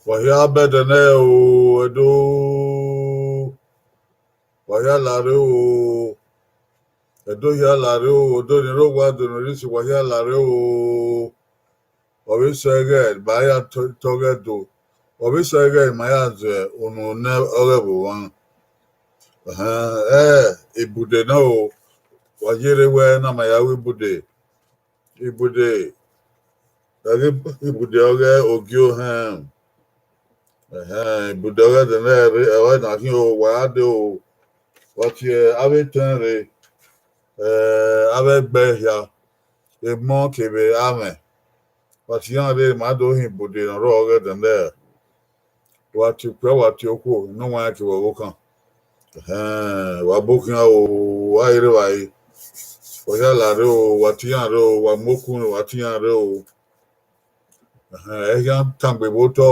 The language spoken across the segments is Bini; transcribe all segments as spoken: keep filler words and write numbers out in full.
Wa hia bẹdẹ nẹ o, Ẹdo. Wa hia larre o. Ẹdo hia larre o, Ẹdo ni rre owa, Ẹdo ni rre isi, wa hia larre o. Ọ vbe sẹ ighẹ ma ya tọ-, tọghe Ẹdo. Ọ vbe sẹ ighẹ ma ya zẹ unu ne ọghe ẹvbo mwa. Ẹhẹn, ẹ, ibude nọ o. Wa yerre wẹ na ma ya ru ibude. Ibude, ẹghe ibude ọghe Ogiohẹn. Ẹhẹn, ibude ọghe ẹdẹ nẹ rre, ẹre na khin o, wa gha dee o. Wa tie avbe etẹn rre, eh, avbe ẹgbẹe hia, emọ kevbe amwẹ. Wa tie iran rre, ma do hin ibude ne ọ rrọọ ọghe ẹdẹ nẹ. Wa tie okpia, wa tie okhuo, enowanrẹn kevbe ọvbokhan. Ẹhẹn, wa bu khian o, wa i rre evbare. Wa hia larre o, wa tie iran rre o, wa mu okun, wa tie iran rre o. Ẹhẹn, ẹ khian tangbe vbe otọ,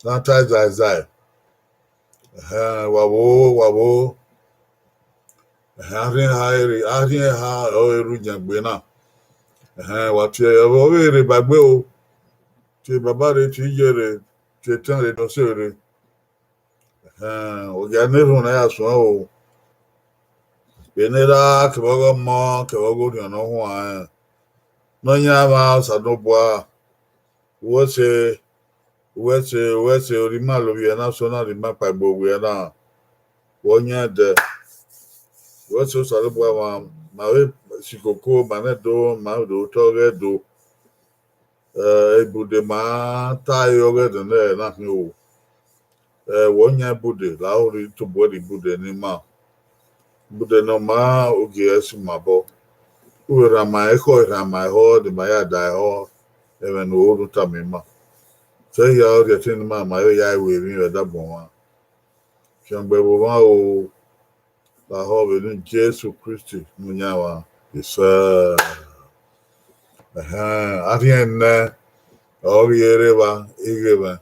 na ta zaezae. Ẹhẹn, wa vbo, wa vbo. Ẹhẹn, a rhiẹn eha ẹre, a rhiẹn eha ọre ru yẹn gbe na. Ẹhẹn, wa tie ẹre, ọ vbe rre ba egbe o. Tie baba rre, tie iye rre, tie etẹn rre, dọse rre. Ẹhẹn, ogia ne erhunmwu na ya suẹn o. Vbene erha kevbe ọghe ọmọ kevbe ọghe orhiọn ne ọ huanrẹn, Nọyaẹnmwa Osanobua, wẹ ọse, wẹ ọse, wẹ ọse, orhiọn ima lovbiẹ na, sẹ ọna rhie ima kpaegbe ovbiẹ na, wẹ ọ yan ẹdẹ. Wẹ ọse Osanobua, ma, ma vbe sikoko, ma nẹ do, ma do otọ ọghe Ẹdo. Eh, ibude ma ta ẹre ọghe ẹdẹ nẹ na khin o. Eh, wẹ ọ yan ibude, lahọ rhie tobọ rhie ibude ne ima. Ibude ne ọ ma ogie ẹre si ma obọ. U vbe rhan ma ekhọe, rhan ma ehọ, de ma ya da ehọ, ẹmwẹ ne u ho ne u tama ima. Sẹ hia, ọ rhie ẹtin ne ima, ma vbe ya ru emwi vbe ẹdẹ agbọn mwa. Fiangbe vbe omwa o, lahọ vbe eni Jesu Kristi Nọyaẹnmwa. Isẹ. Ẹhẹn, a rhiẹn nẹ, ọ ghi rre evba ighẹ mwẹ.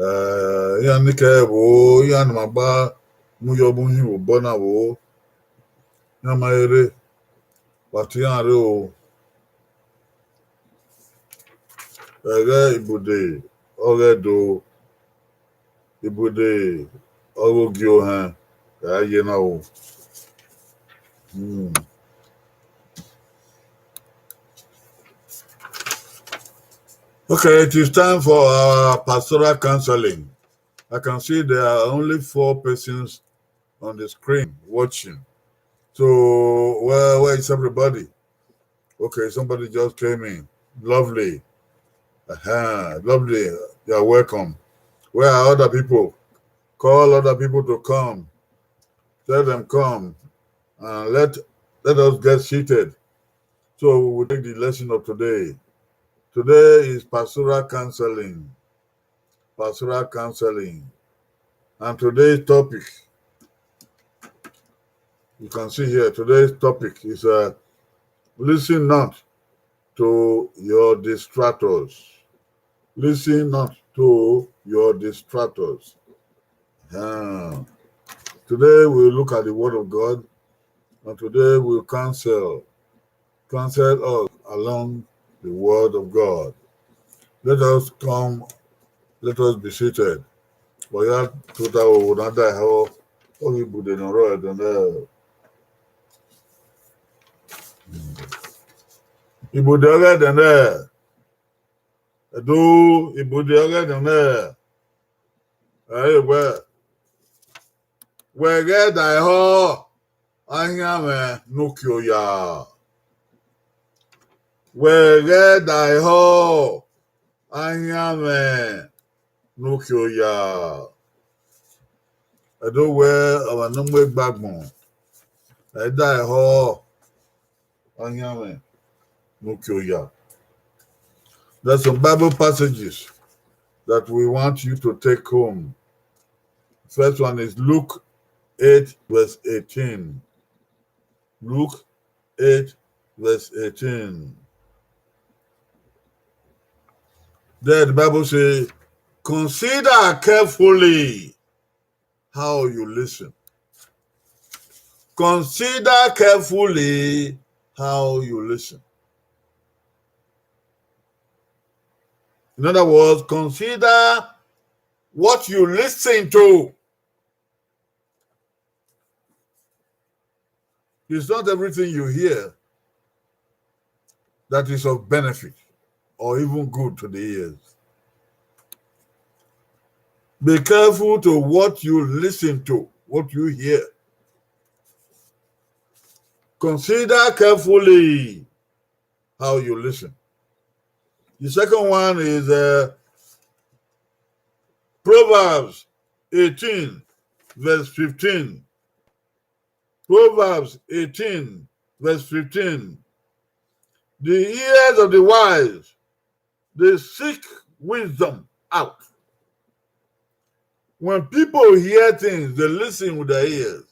Eh, iran ni kẹ vbo, iran ni ma gba mu yọ mu hin vbe obọ na vbo, iran ma rre, wa tie iran rre o. Ẹghẹ ibude ọghe Ẹdo, ibude ọghe Ogiohẹn, ẹ a ye na o. Hmm. Okay, it is time for our pastoral counseling. I can see there are only four persons on the screen watching. So, where, where is everybody? Okay, somebody just came in. Lovely. Uh-huh. Lovely. You are welcome. Where are other people? Call other people to come. Tell them come. And let, let us get seated. So we will take the lesson of today. Today is pastoral counseling. Pastoral counseling. And today's topic, you can see here, today's topic is, uh, listen not to your distractors. Listen not to your distractors. Uh, today we look at the word of God, and today we counsel counsel us along the word of God. Let us come, let us be seated. Wa ya tota o, na da ehọ, ọ ghi ibude ne ọ rrọọ ẹdẹ nẹ. Ibude ọghe ẹdẹ nẹ. Ẹdo, ibude ọghe ẹdẹ nẹ. Ẹ i wẹ, wẹ ghẹ da ehọ, ahianmwẹ ne uki oya. Wẹ ghẹ da ehọ, ahianmwẹ ne uki oya. Ẹdo wẹ ọmwa ne ọ mu egbe agbọn, ẹ i da ehọ, ahianmwẹ ne uki oya. There's some Bible passages that we want you to take home. First one is Luke eight verse eighteen. Luke eight verse eighteen. There the Bible say, "Consider carefully how you listen." Consider carefully how you listen. In other words, consider what you listen to. It's not everything you hear that is of benefit or even good to the ears. Be careful to what you listen to, what you hear. Consider carefully how you listen. The second one is, uh, Proverbs eighteen, verse fifteen. Proverbs eighteen, verse fifteen. The ears of the wise, they seek wisdom out. When people hear things, they listen with their ears.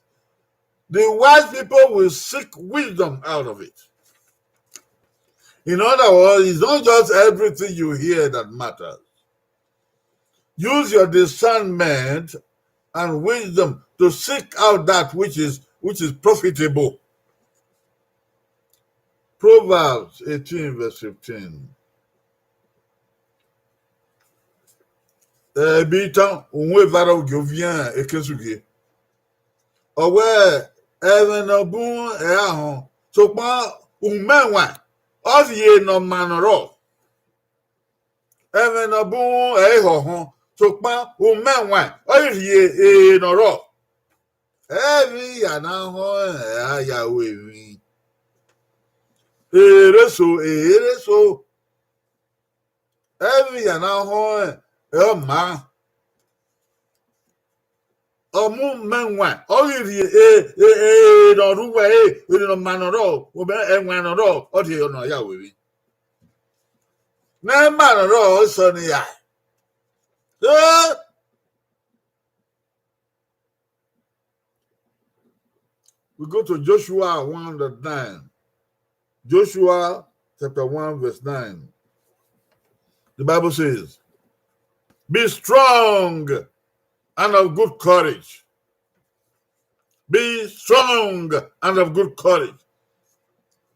The wise people will seek wisdom out of it. In other words, it's not just everything you hear that matters. Use your discernment and wisdom to seek out that which is, which is profitable. Proverbs eighteen, verse fifteen. Ẹbi itan, uhunmwu evba rọ gie oviẹn ekesugie. Ọ wẹẹ, ẹmwẹ ne ọ bun ẹre a họn, sokpan umẹwaẹn ọ rhie ne ọ ma ne ọ rrọọ. Ẹmwẹ ne ọ bun ẹre họhọn, sokpan umẹwaẹn ọ rhie ehe ne ọ rrọọ. Ẹmwẹ I ya na họn ẹre a ya ru emwi. Ehe rre eso, ehe rre eso. Ẹmwẹ I ya na họn ẹre ọ maa. Ọ mu umẹwaẹn, ọ ghi rhie e, e, e, ne ọ rre uwu ẹre, ene ne ọ ma ne ọ rrọọ, ẹwaẹn ne ọ rrọọ, ọ rhie ne ọ ya ru emwi. Ne ẹ ma ne ọ rrọọ, ọ sẹ ne ya. Eh! We go to Joshua one verse nine. Joshua chapter one verse nine. The Bible says, "Be strong and of good courage." Be strong and of good courage.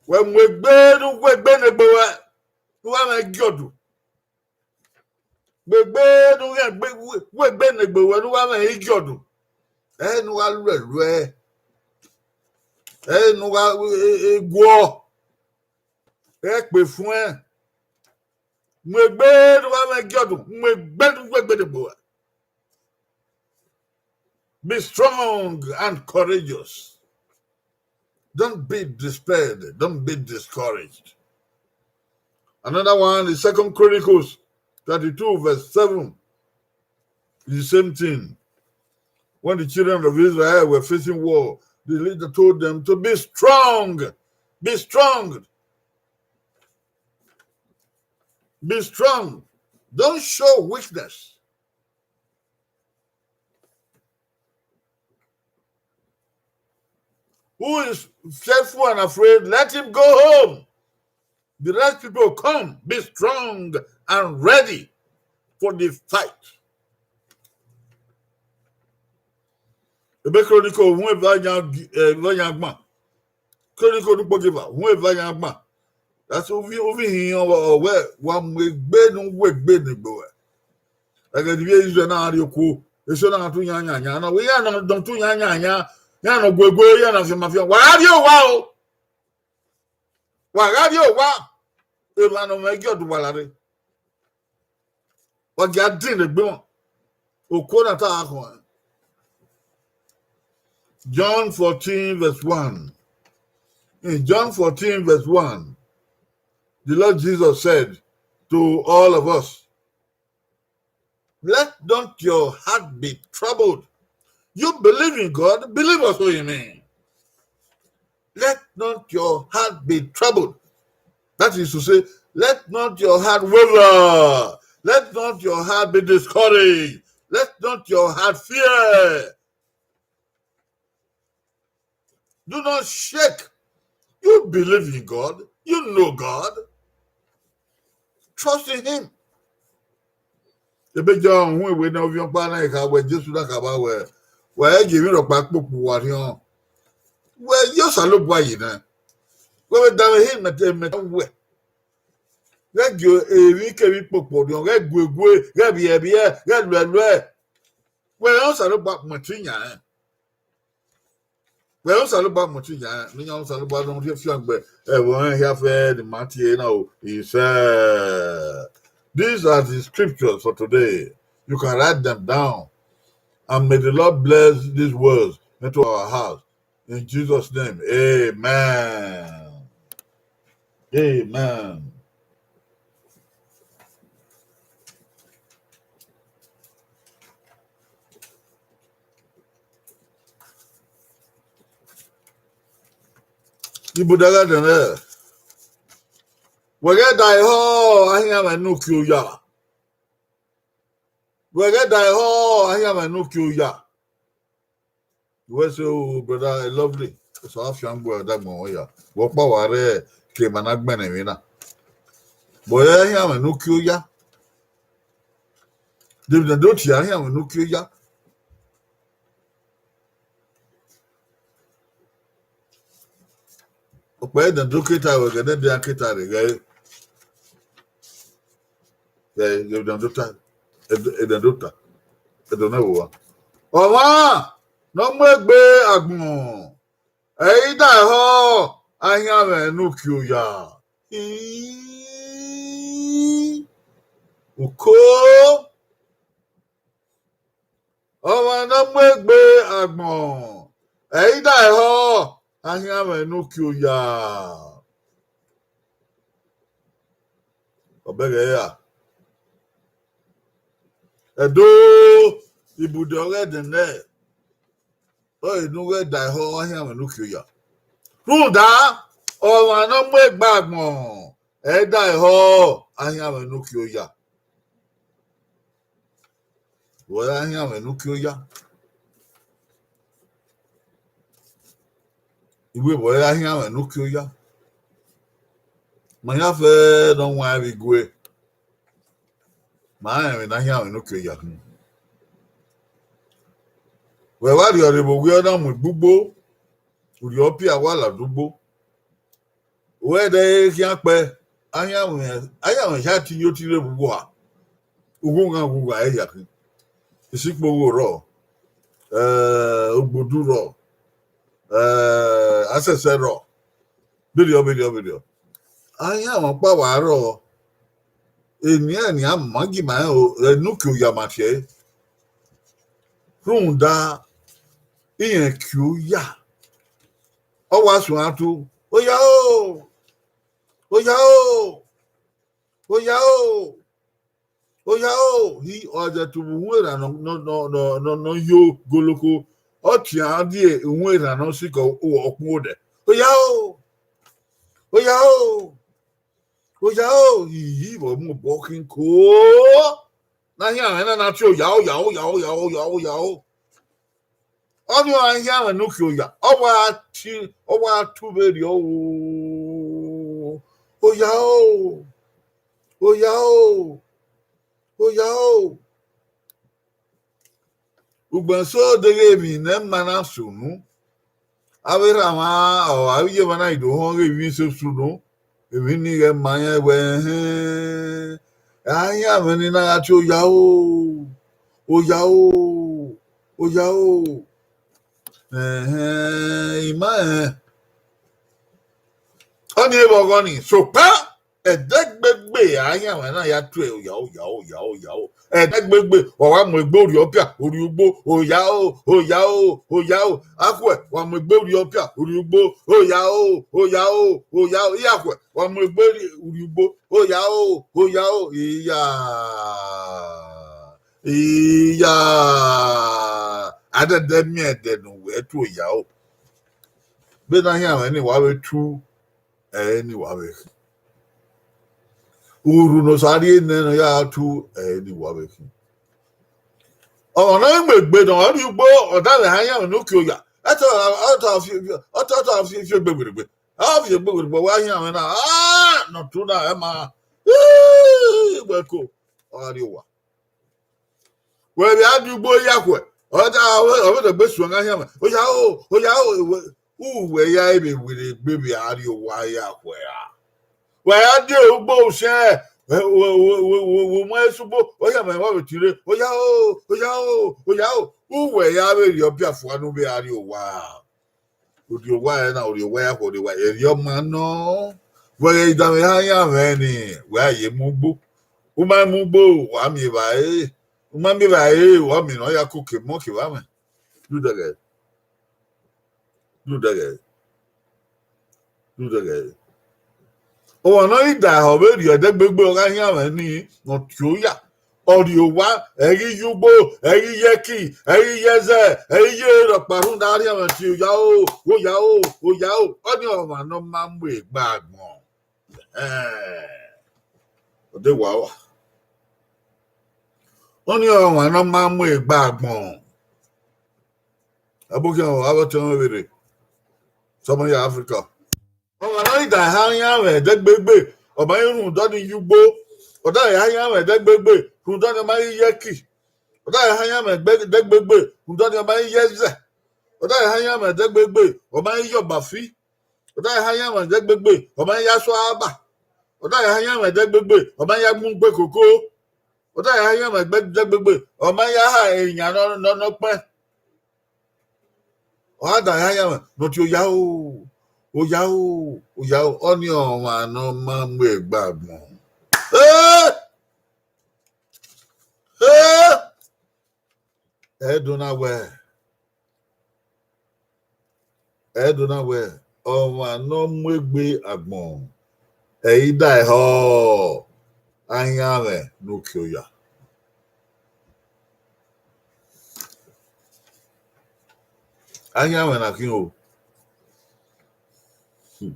Wẹ mu egbe ne u gu egbe ne egbe ruẹ, ne u gha mwẹ gie ọdu. Gbe egbe ne u gha gbe, gu egbe ne egbe ruẹ, ne u gha mwẹ gie ọdu. Ẹ ne u gha luẹ luẹ. Ẹ ne u gha, e, e, e, guọ. Ẹ kpe fuẹn. Mu egbe ne u gha mwẹ gie ọdu, mu egbe ne u gu egbe ne egbe ruẹ. Be strong and courageous. Don't be despaired. Don't be discouraged. Another one is Second Chronicles thirty-two, verse seven. The same thing. When the children of Israel were facing war, the leader told them to be strong. Be strong. Be strong. Don't show weakness. Who is fearful and afraid, let him go home. The rest people, come, be strong and ready for the fight. Ebe Chronicle, whoever young, uh, young man, Chronicle Nukpogeva, whoever young man. That's what we, we hear, uh, where, wa mu egbe ne u gu egbe ne egbe ruẹ. Ẹghẹ ne ivbi Israel na rrie okuo, eso na tu yan yan yan, na wẹ iran na dọn tu yan yan yan, iran na gu egbe, iran na fian ma fian. Wa gha rrie owa o. Wa gha rrie owa. Emwa ne ọ mwẹ gie ọdu wa la rre. Wa gia din egbe mwa. Okuo na ta gha khọn. John fourteen verse one. In John fourteen verse one, the Lord Jesus said to all of us, "Let not your heart be troubled. You believe in God, believe also in me. Let not your heart be troubled." That is to say, let not your heart waver. Let not your heart be discouraged. Let not your heart fear. Do not shake. You believe in God. You know God. Trust in him. Ebe John hu ewe na ovbi ọkpa na kha wẹ Jesu na khama wẹ, wẹ gie emwi rhọkpa kpokpo wa rhiọn. Wẹ ye Osanobua yi nẹ. Wẹ vbe danmwehọ mẹtẹ mẹtẹ wẹ. ghẹ gie emwikemwi kpokpo rhiọn, ghẹ guegue, ghẹ vbiẹvbiẹ, ghẹ luẹluẹ. Wẹ rẹn Osanobua mu ẹtin yan rẹn. Wẹ rẹn Osanobua mu ẹtin yan rẹn, ne iran Osanobua ne ọ rhie fiangbe ẹvbo ẹnrẹn hia fẹ ne ima tie na o. He said, these are the scriptures for today. You can write them down. And may the Lord bless these words into our hearts. In Jesus' name, amen. Amen. Ibuda gha dẹn nẹ, wẹ ghẹ da ehọ ahianmwẹ ne uki oya. Wẹ ghẹ da ehọ ahianmwẹ ne uki oya. Wẹ sẹ, oh, brother Lovely, sẹ a fiangbe ọdagbọn ya. Wẹ ọkpa wa rre ke ma na gbẹnnẹ emwi na. Wẹ ahianmwẹ ne uki oya. David Adotia ahianmwẹ ne uki oya. Ọkpa ẹdẹn do keta ẹghẹ ne ẹdẹn keta rre ghẹ. Ẹ, ẹdẹn do ta, ẹdẹn do ta, ẹdẹn na wo wa. Ọmwa ne ọ mu egbe agbọn, ẹ i da ehọ ahianmwẹ ne uki oya. Ii, uko. Ọmwa ne ọ mu egbe agbọn, ẹ i da ehọ ahianmwẹ ne uki oya. Ọ bẹghe ra. Ẹdo, ibude ọghe ẹdẹn nẹ, ọ re ne u ghẹ da ehọ ahianmwẹ ne uki oya. Rhunmwuda, ọmwa ne ọ mu egbe agbọn, ẹ i da ehọ ahianmwẹ ne uki oya. Wẹ ahianmwẹ ne uki oya. Iwe wẹ ahianmwẹ ne uki oya. Ma yan fẹ ne ọ wan vbe igue. Ma rẹn emwi ne ahianmwẹ ne uki oya khin. Wẹ wa rhie ọre vbe owiẹ na mu igbugbo, urhiọ pia wa la dugbo. Wẹ dẹ khian kpẹ, ahianmwẹ, ahianmwẹ hia ti yo ti rre vbe uwa. Ughughan ughughan ẹ ya khin. Isikpogho rrọọ, eh, ogbodu rrọọ, eh, asẹsẹ rrọọ. Vberriọ, vberriọ, vberriọ. Ahianmwẹ ọkpa wa rrọọ, eni enian ma gi ma rẹn o, ẹ ne uki oya ma tie ẹre. Rhunmwuda, irẹn ki oya. Ọ wa suẹn atu, oya o, oya o, oya o, oya o, hi ọ zẹ tubu uhunmwu erha nọ, nọ, nọ, nọ, nọ, nọ yo goloko, ọ tian die uhunmwu erha nọ sikẹ ọkpẹn odẹ. Oya o, oya o, oya o, hihi vbe ọ mu obọ khin ko. Ne ahianmwẹ na na tie oya o, oya o, oya o, oya o, oya o, oya o. Ọnii ọre ahianmwẹ ne uki oya, ọ wa ti, ọ wa tu vberriọ o. Oya o, oya o, oya o. Ugbẹn eso deghẹ emwi ne ma na sunu, avbe erha mwa, ọ, avbe iye mwa na i do họn ghe emwi so sunu, emwi ni ghẹ ma rẹn wẹ, ẹhẹn, ahianmwẹ ni na gha tie oya o, oya o, oya o. Ẹhẹn, I ma rẹn. Ọnii vbe ọghọ nii, sokpan ẹdẹgbegbe ahianmwẹ na ya tue oya o, oya o, oya o, oya o. Ẹdẹgbegbe, wa wa mu egbe orhiọ pia, orhiugbo, oya o, oya o, oya o. Akhuẹ, wa mu egbe orhiọ pia, orhiugbo, oya o, oya o, oya o. Iyakhuẹ, wa mu egbe orhiugbo, oya o, oya o, iya. Iya. Adẹdẹ miẹn ẹdẹ ne uwẹ tue oya o. Vbene ahianmwẹ ni wa vbe tu, ẹre ni wa vbe khin. Urhu ne Osa rhie nẹ ne ọ ya tu, ẹre ni wa vbe khin. Ọmwa ne ọ mu egbe ne ọ rrie ugbo, ọ davbe ahianmwẹ ne uki oya. Ẹtọ, ọtọ, ọtọ, ọtọ fi fi egbe gberegbe. A fi egbe gberegbe, wa ahianmwẹ na, ah, ne ọ tu na, ẹ ma, ii, wẹ ko, ọ gha rrie owa. Wẹ vbe a di ugbo ya khuẹ, ọ da, ọ vbe, ọ vbe dọgbe suẹn gha ahianmwẹ. Oya o, oya o, wẹ, uwẹ ya vbe werriegbe vbe a rrie owa ya khuẹ ra? Wa ya die ugbo usiẹn, ẹ, wo, wo, wo, wo, wo mu ẹre sẹ ugbo, ọ ya ma wa vbe tire, oya o, oya o, oya o. Uwẹ ya vbe rhie ọbiafua ne u vbe gha rrie owa. Orhie owa ẹre na, orhie owa ya khuọ orhie owa, erriọ ma nọ. Wẹ ghẹ danmwehọ iran mwẹ ni, wẹ a ye mu ugbo. U ma mu ugbo, wa miẹn evbare. U ma miẹn evbare, wa miẹn ne ọ ya koko emọ kevbe amwẹ. Dudẹghẹ. Dudẹghẹ. Dudẹghẹ. Ọmwa ne ọ ghi da ẹhọ vbe rhie ẹdẹgbegbe, ọ gha hian mwẹ ni, ne ọ tie oya. Ọ rrie owa, ẹ ghi ye ugbo, ẹ ghi ye ẹki, ẹ ghi ye ẹzẹ, ẹ ghi ye rhọkpa rhunmwuda arriọnmwẹ tie oya o, oya o, oya o. Ọnii ọmwa ne ọ ma mu egbe agbọn. Ẹhẹn. Ọ de wa wa. Ọnii ọmwa ne ọ ma mu egbe agbọn. Abokhian, avbe ọtẹn mwẹ vbe rre Southern Africa. Ọmwa ne ọ ghi da eha iran mwẹ ẹdẹgbegbe, ọ ma ghi rhunmwuda ọnii ye ugbo. Ọ da eha iran mwẹ ẹdẹgbegbe, rhunmwuda ọnii ọ ma ghi ye ẹki. Ọ da eha iran mwẹ ẹdẹgbegbe, rhunmwuda ọnii ọ ma ghi ye ẹzẹ. Ọ da eha iran mwẹ ẹdẹgbegbe, ọ ma ghi ye ọgbafi. Ọ da eha iran mwẹ ẹdẹgbegbe, ọ ma ghi ya sua aba. Ọ da eha iran mwẹ ẹdẹgbegbe, ọ ma ghi ya gbẹn ugbo koko. Ọ da eha iran mwẹ ẹdẹgbegbe, ọ ma ghi ya ha eyan ne ọ, ne ọ, ne ọ kpẹn. Ọ gha da eha iran mwẹ ne ọ tie oya o, oya o, oya o. Ọnii ọmwa ne ọ ma mu egbe agbọn. Ẹ! Ẹ! Ẹ do na wẹ, ẹ do na wẹ, ọmwa ne ọ mu egbe agbọn, ẹ i da ẹhọ, a hian mwẹ ne uki oya. A hian mwẹ na khin o. Hmm.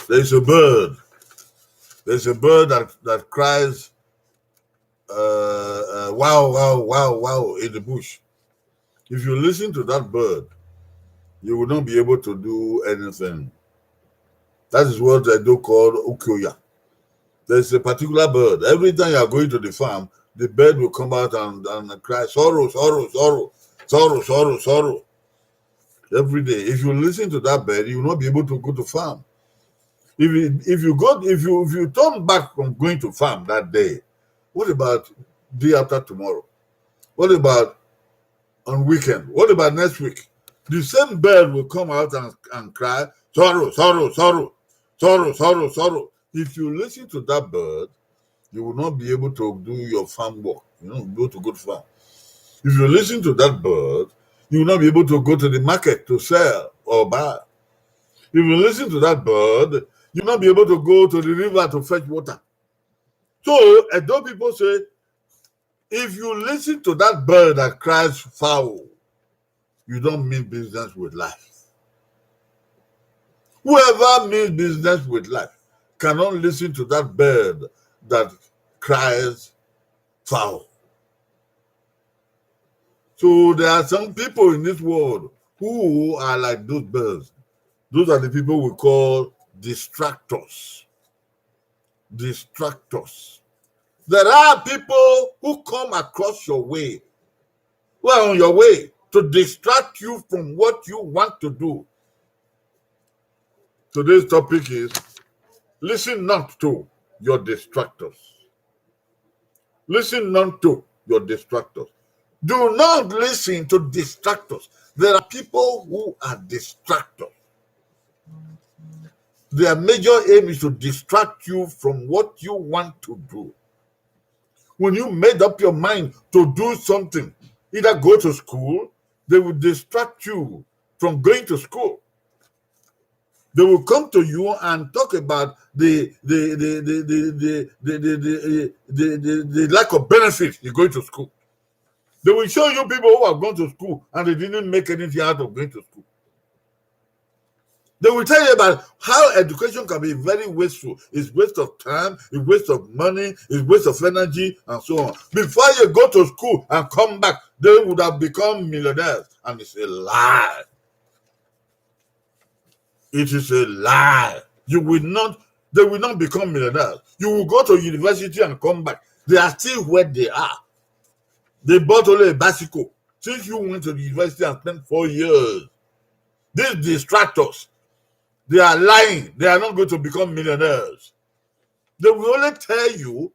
There is a bird. There's a bird that, that cries, uh, uh, wow, wow, wow, wow in the bush. If you listen to that bird, you will not be able to do anything. That is what they do call uki oya. There's a particular bird. Every time you are going to the farm, the bird will come out and, and cry, "Sorrow, sorrow, sorrow, sorrow, sorrow, sorrow." Every day. If you listen to that bird, you will not be able to go to farm. If you, if you go, if you, if you turn back from going to farm that day, what about day after tomorrow? What about on weekend? What about next week? The same bird will come out and, and cry, "Sorrow, sorrow, sorrow, sorrow, sorrow, sorrow." If you listen to that bird, you will not be able to do your farm work. You will not be able to go to farm. If you listen to that bird, you will not be able to go to the market to sell or buy. If you listen to that bird, you will not be able to go to the river to fetch water. So, Edo people say, if you listen to that bird that cries fowl, you don't mean business with life. Whoever means business with life cannot listen to that bird that cries fowl. So there are some people in this world who are like those birds. Those are the people we call distractors. Distractors. There are people who come across your way, who are on your way to distract you from what you want to do. Today's topic is, listen not to your distractors. Listen not to your distractors. Do not listen to distractors. There are people who are distractors. Their major aim is to distract you from what you want to do. When you made up your mind to do something, either go to school, they will distract you from going to school. They will come to you and talk about the, the, the, the, the, the, the, the, the, the, the, the lack of benefit in going to school. They will show you people who have gone to school and they didn't make anything out of going to school. They will tell you about how education can be very wasteful. It's waste of time, it's waste of money, it's waste of energy, and so on. Before you go to school and come back, they would have become millionaires. And it's a lie. It is a lie. You will not, they will not become millionaires. You will go to university and come back. They are still where they are. They bought only a bicycle. Since you went to the university and spent four years, these distractors, they are lying. They are not going to become millionaires. They will only tell you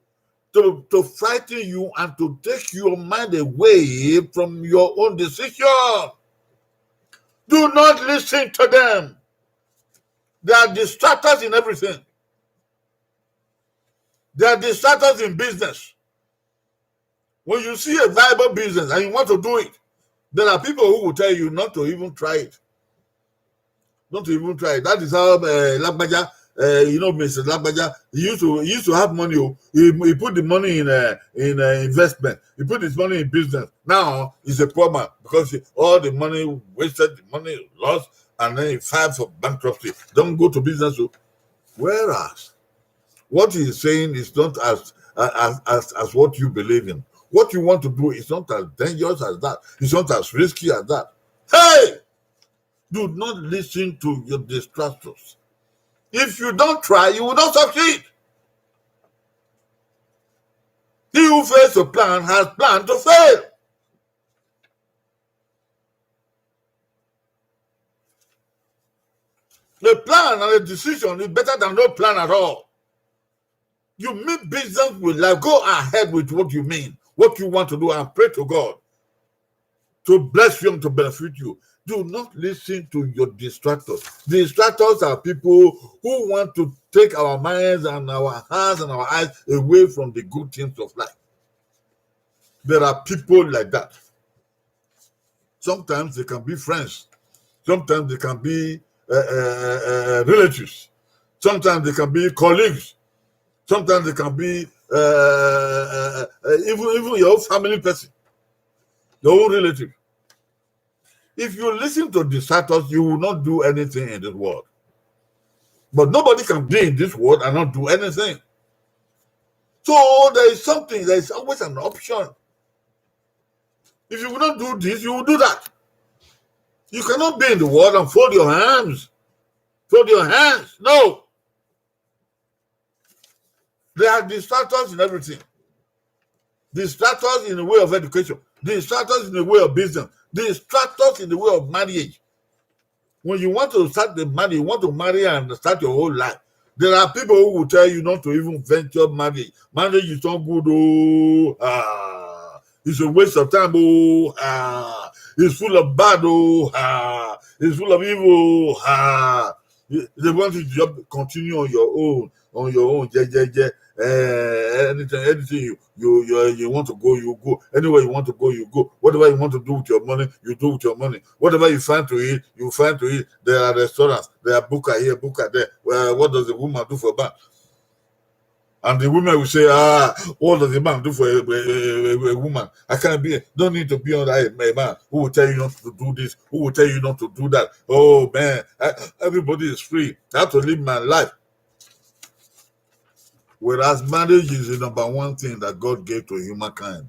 to, to frighten you and to take your mind away from your own decision. Do not listen to them. They are distractors in everything. They are distractors in business. When you see a viable business and you want to do it, there are people who will tell you not to even try it. Not to even try it. That is how uh, Lagbaja, uh, you know, Mister Lagbaja, he used to he used to have money. Oh, he, he put the money in uh, in uh, investment. He put his money in business. Now he's a poor man because he, all the money wasted, the money lost, and then he filed for bankruptcy. Don't go to business. Oh. Whereas what he's saying is not as as as as what you believe in. What you want to do is not as dangerous as that. It's not as risky as that. Hey, do not listen to your distractors. If you don't try, you will not succeed. He who fails to plan has planned to fail. The plan and the decision is better than no plan at all. You mean business with life. Go ahead with what you mean, what you want to do, and pray to God to bless you and to benefit you. Do not listen to your distractors. Distractors are people who want to take our minds and our hearts and our eyes away from the good things of life. There are people like that. Sometimes they can be friends. Sometimes they can be uh, uh, uh, relatives. Sometimes they can be colleagues. Sometimes they can be uh, uh, uh, even even your own family person, your own relative. If you listen to distractors, you will not do anything in this world. But nobody can be in this world and not do anything. So there is something, there is always an option. If you will not do this, you will do that. You cannot be in the world and fold your hands. Fold your hands. No. They are distractors in everything. Distractors in the way of education. Distractors in the way of business. Distractors in the way of marriage. When you want to start the marriage, you want to marry and start your whole life. There are people who will tell you not to even venture marriage. Marriage is not good. Oh, ah, it's a waste of time. Oh, ah, it's full of bad. Oh, ah, it's full of evil. Ah, they want you to just continue on your own, on your own. Yeah, yeah, yeah. Uh, anything, anything you you you you want to go, you go. Anywhere you want to go, you go. Whatever you want to do with your money, you do with your money. Whatever you find to eat, you find to eat. There are restaurants, there are buka here, buka there. Well, what does a woman do for a man? And the women will say, ah, what does a man do for a, a, a, a woman? I can't be, don't need to be under a, a man who will tell you not to do this, who will tell you not to do that. Oh man, I, everybody is free. I have to live my life. Whereas marriage is the number one thing that God gave to humankind.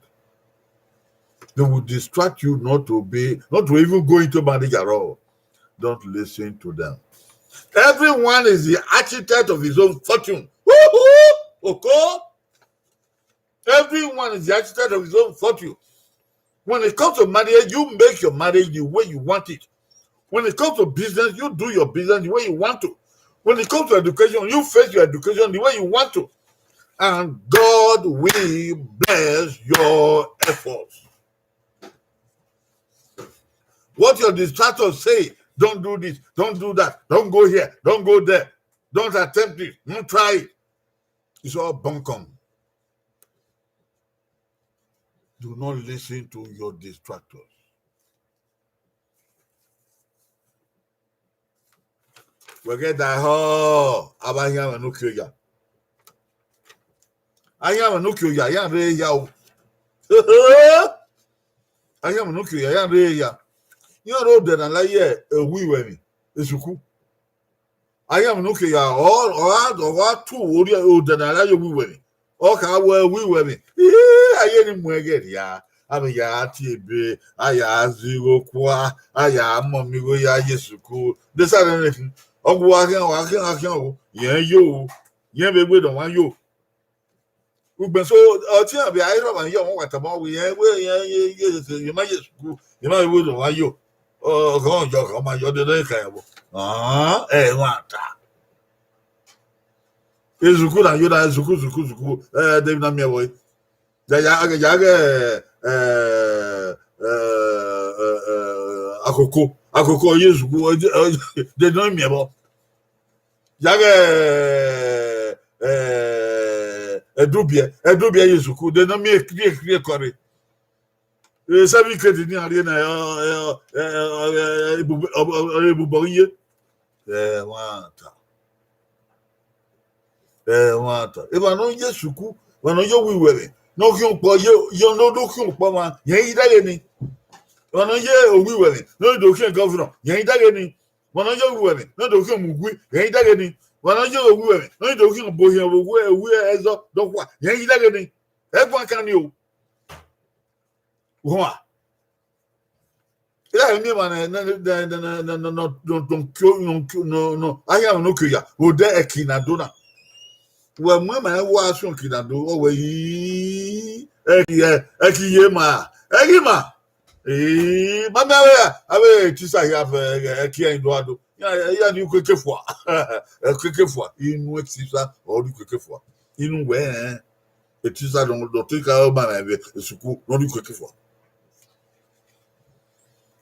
They will distract you not to be, not to even go into marriage at all. Don't listen to them. Everyone is the architect of his own fortune. Woohoo! Oko! Everyone is the architect of his own fortune. When it comes to marriage, you make your marriage the way you want it. When it comes to business, you do your business the way you want to. When it comes to education, you face your education the way you want to. And God will bless your efforts. What your distractors say, don't do this, don't do that, don't go here, don't go there, don't attempt it, don't try it. It's all bunkum. Do not listen to your distractors. Wẹ ghẹ da họ, avbe ahianmwẹ ne okio ya. Ahianmwẹ ne okio ya, iran rre ya o. Ahianmwẹ ne okio ya, iran rre ya. Iran rre odẹ ne a la ye ewu iwẹ emwi, esuku. Ahianmwẹ ne okio ya, ọ ọ gha ọ gha tu orhiọn odẹ ne a la ye ewu iwẹ emwi. Ọ kha wẹ ewu iwẹ emwi. Ihi, a ye ne mu ẹghẹ rria. A vbe ya tie ebe, a ya zẹ igho kua, a ya mọ ọmọ igho ya ye esuku. De sa rẹn khin. Ọ gu wa khian, wa khian, wa khian o. Yẹn yo o. Yẹn vbe gbe dọ wa yo. Ugbẹn so, ọtiẹn vbe a i rhọmwa ye ọmwa wa tama wẹ irẹn, wẹ irẹn ye, ye, ye, ye ma ye sukuru, ye ma vbe wẹ ne ọmwa yo. Ọ, ọghọn yọ, ọghọn ma yọ, de ne ka ya vbo. Ah, ẹmwata. Ezuku na yo na, ezuku, zuku, zuku. Eh, de na miẹn vbọ. Ya, ya, ya ghẹ, eh, eh, eh, eh, akoko, akoko ye ezuku, eh, de, eh, de ne ọ miẹn vbọ. Ya ghẹ, eh, ẹdubiẹ, ẹdubiẹ ye ezuku, de ne ọ miẹn ekri, ekri ekọre. Eh, seven grade ni a rhie na, eh, eh, eh, eh, eh, ebubọ, eh, ebubọ iye. Ẹmwata. Ẹmwata. Emwa ne ọ ye suku, emwa ne ọ ye owiwẹ mwẹ, ne ọ khian okpọ, ye, ye ne ọ do khian okpọ ma, yẹn i dẹghe ni. Emwa ne ọ ye owiwẹ mwẹ, ne ọ do khian governor, yẹn i dẹghe ni. Emwa ne ọ ye owiwẹ mwẹ, ne ọ do khian mugui, yẹn i dẹghe ni. Emwa ne ọ ye owiwẹ mwẹ, ne ọ do khian obohiẹn, owiẹ, owiẹ ẹzọ dọkhua, yẹn i dẹghe ni. Ẹguan kan ni o. Uhunmwu. Iran miẹn emwa ne, ne, ne, ne, ne, ne, ne, ne, ne, ne, ne, ne, ne, a khian mwẹ ne okio ya, vbe odẹ ẹki na do na. Wẹ mu ima wa suẹn ẹki na do, ọ wẹ yi, ẹki, ẹ, ẹki ye ma, ẹki ma. Ee, ma miẹn avbe, avbe tisa hia vbe ẹki ẹre do a do. Ya, ya ni ukeke fua. Ukeke fua, inu tisa, ọ ni ukeke fua. Inu wẹ, ẹ. Etisa nọ, nọ te ka ma na vbe esuku, nọ ni ukeke fua.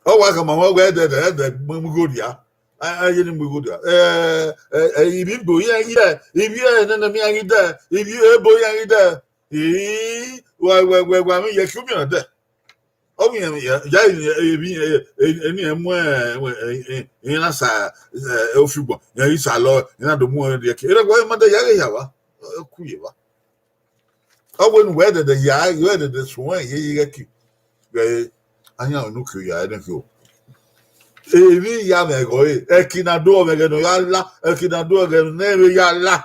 Ọ wa khama wẹ, wẹ ẹdẹdẹ, ẹdẹ mu igho dia. A, a ye ni mu igho dia. Eh, eh, eh, ivbi igbo iran ghi dẹ, ivbi ẹnẹnẹ iran ghi dẹ, ivbi ebo iran ghi dẹ. Ii, wa, wa, wa, wa mwẹ iyẹki umiọn dẹ. Ọ mwẹ iran, ya, ya, eni, eh, eh, eni ẹ mu, eh, eh, eh, eh, iran na sa, eh, ofigbọn, iran ghi sa lọ, iran na do mu ẹre rhie ẹki. Erha wa ma dẹ ya ghe ya vba. Ọ ku ye vba. Ọ wẹ ne uwẹ dẹdẹ ya, uwẹ dẹdẹ suẹn ye ye ẹki. Vbe a yan unu ke ya ẹnẹ ke o. Emwi ya mwẹ ẹghẹ ọre, ẹki na do ọ mwẹ ẹghẹ ne ọ ya la, ẹki na do ẹghẹ ne ọ vbe ya la.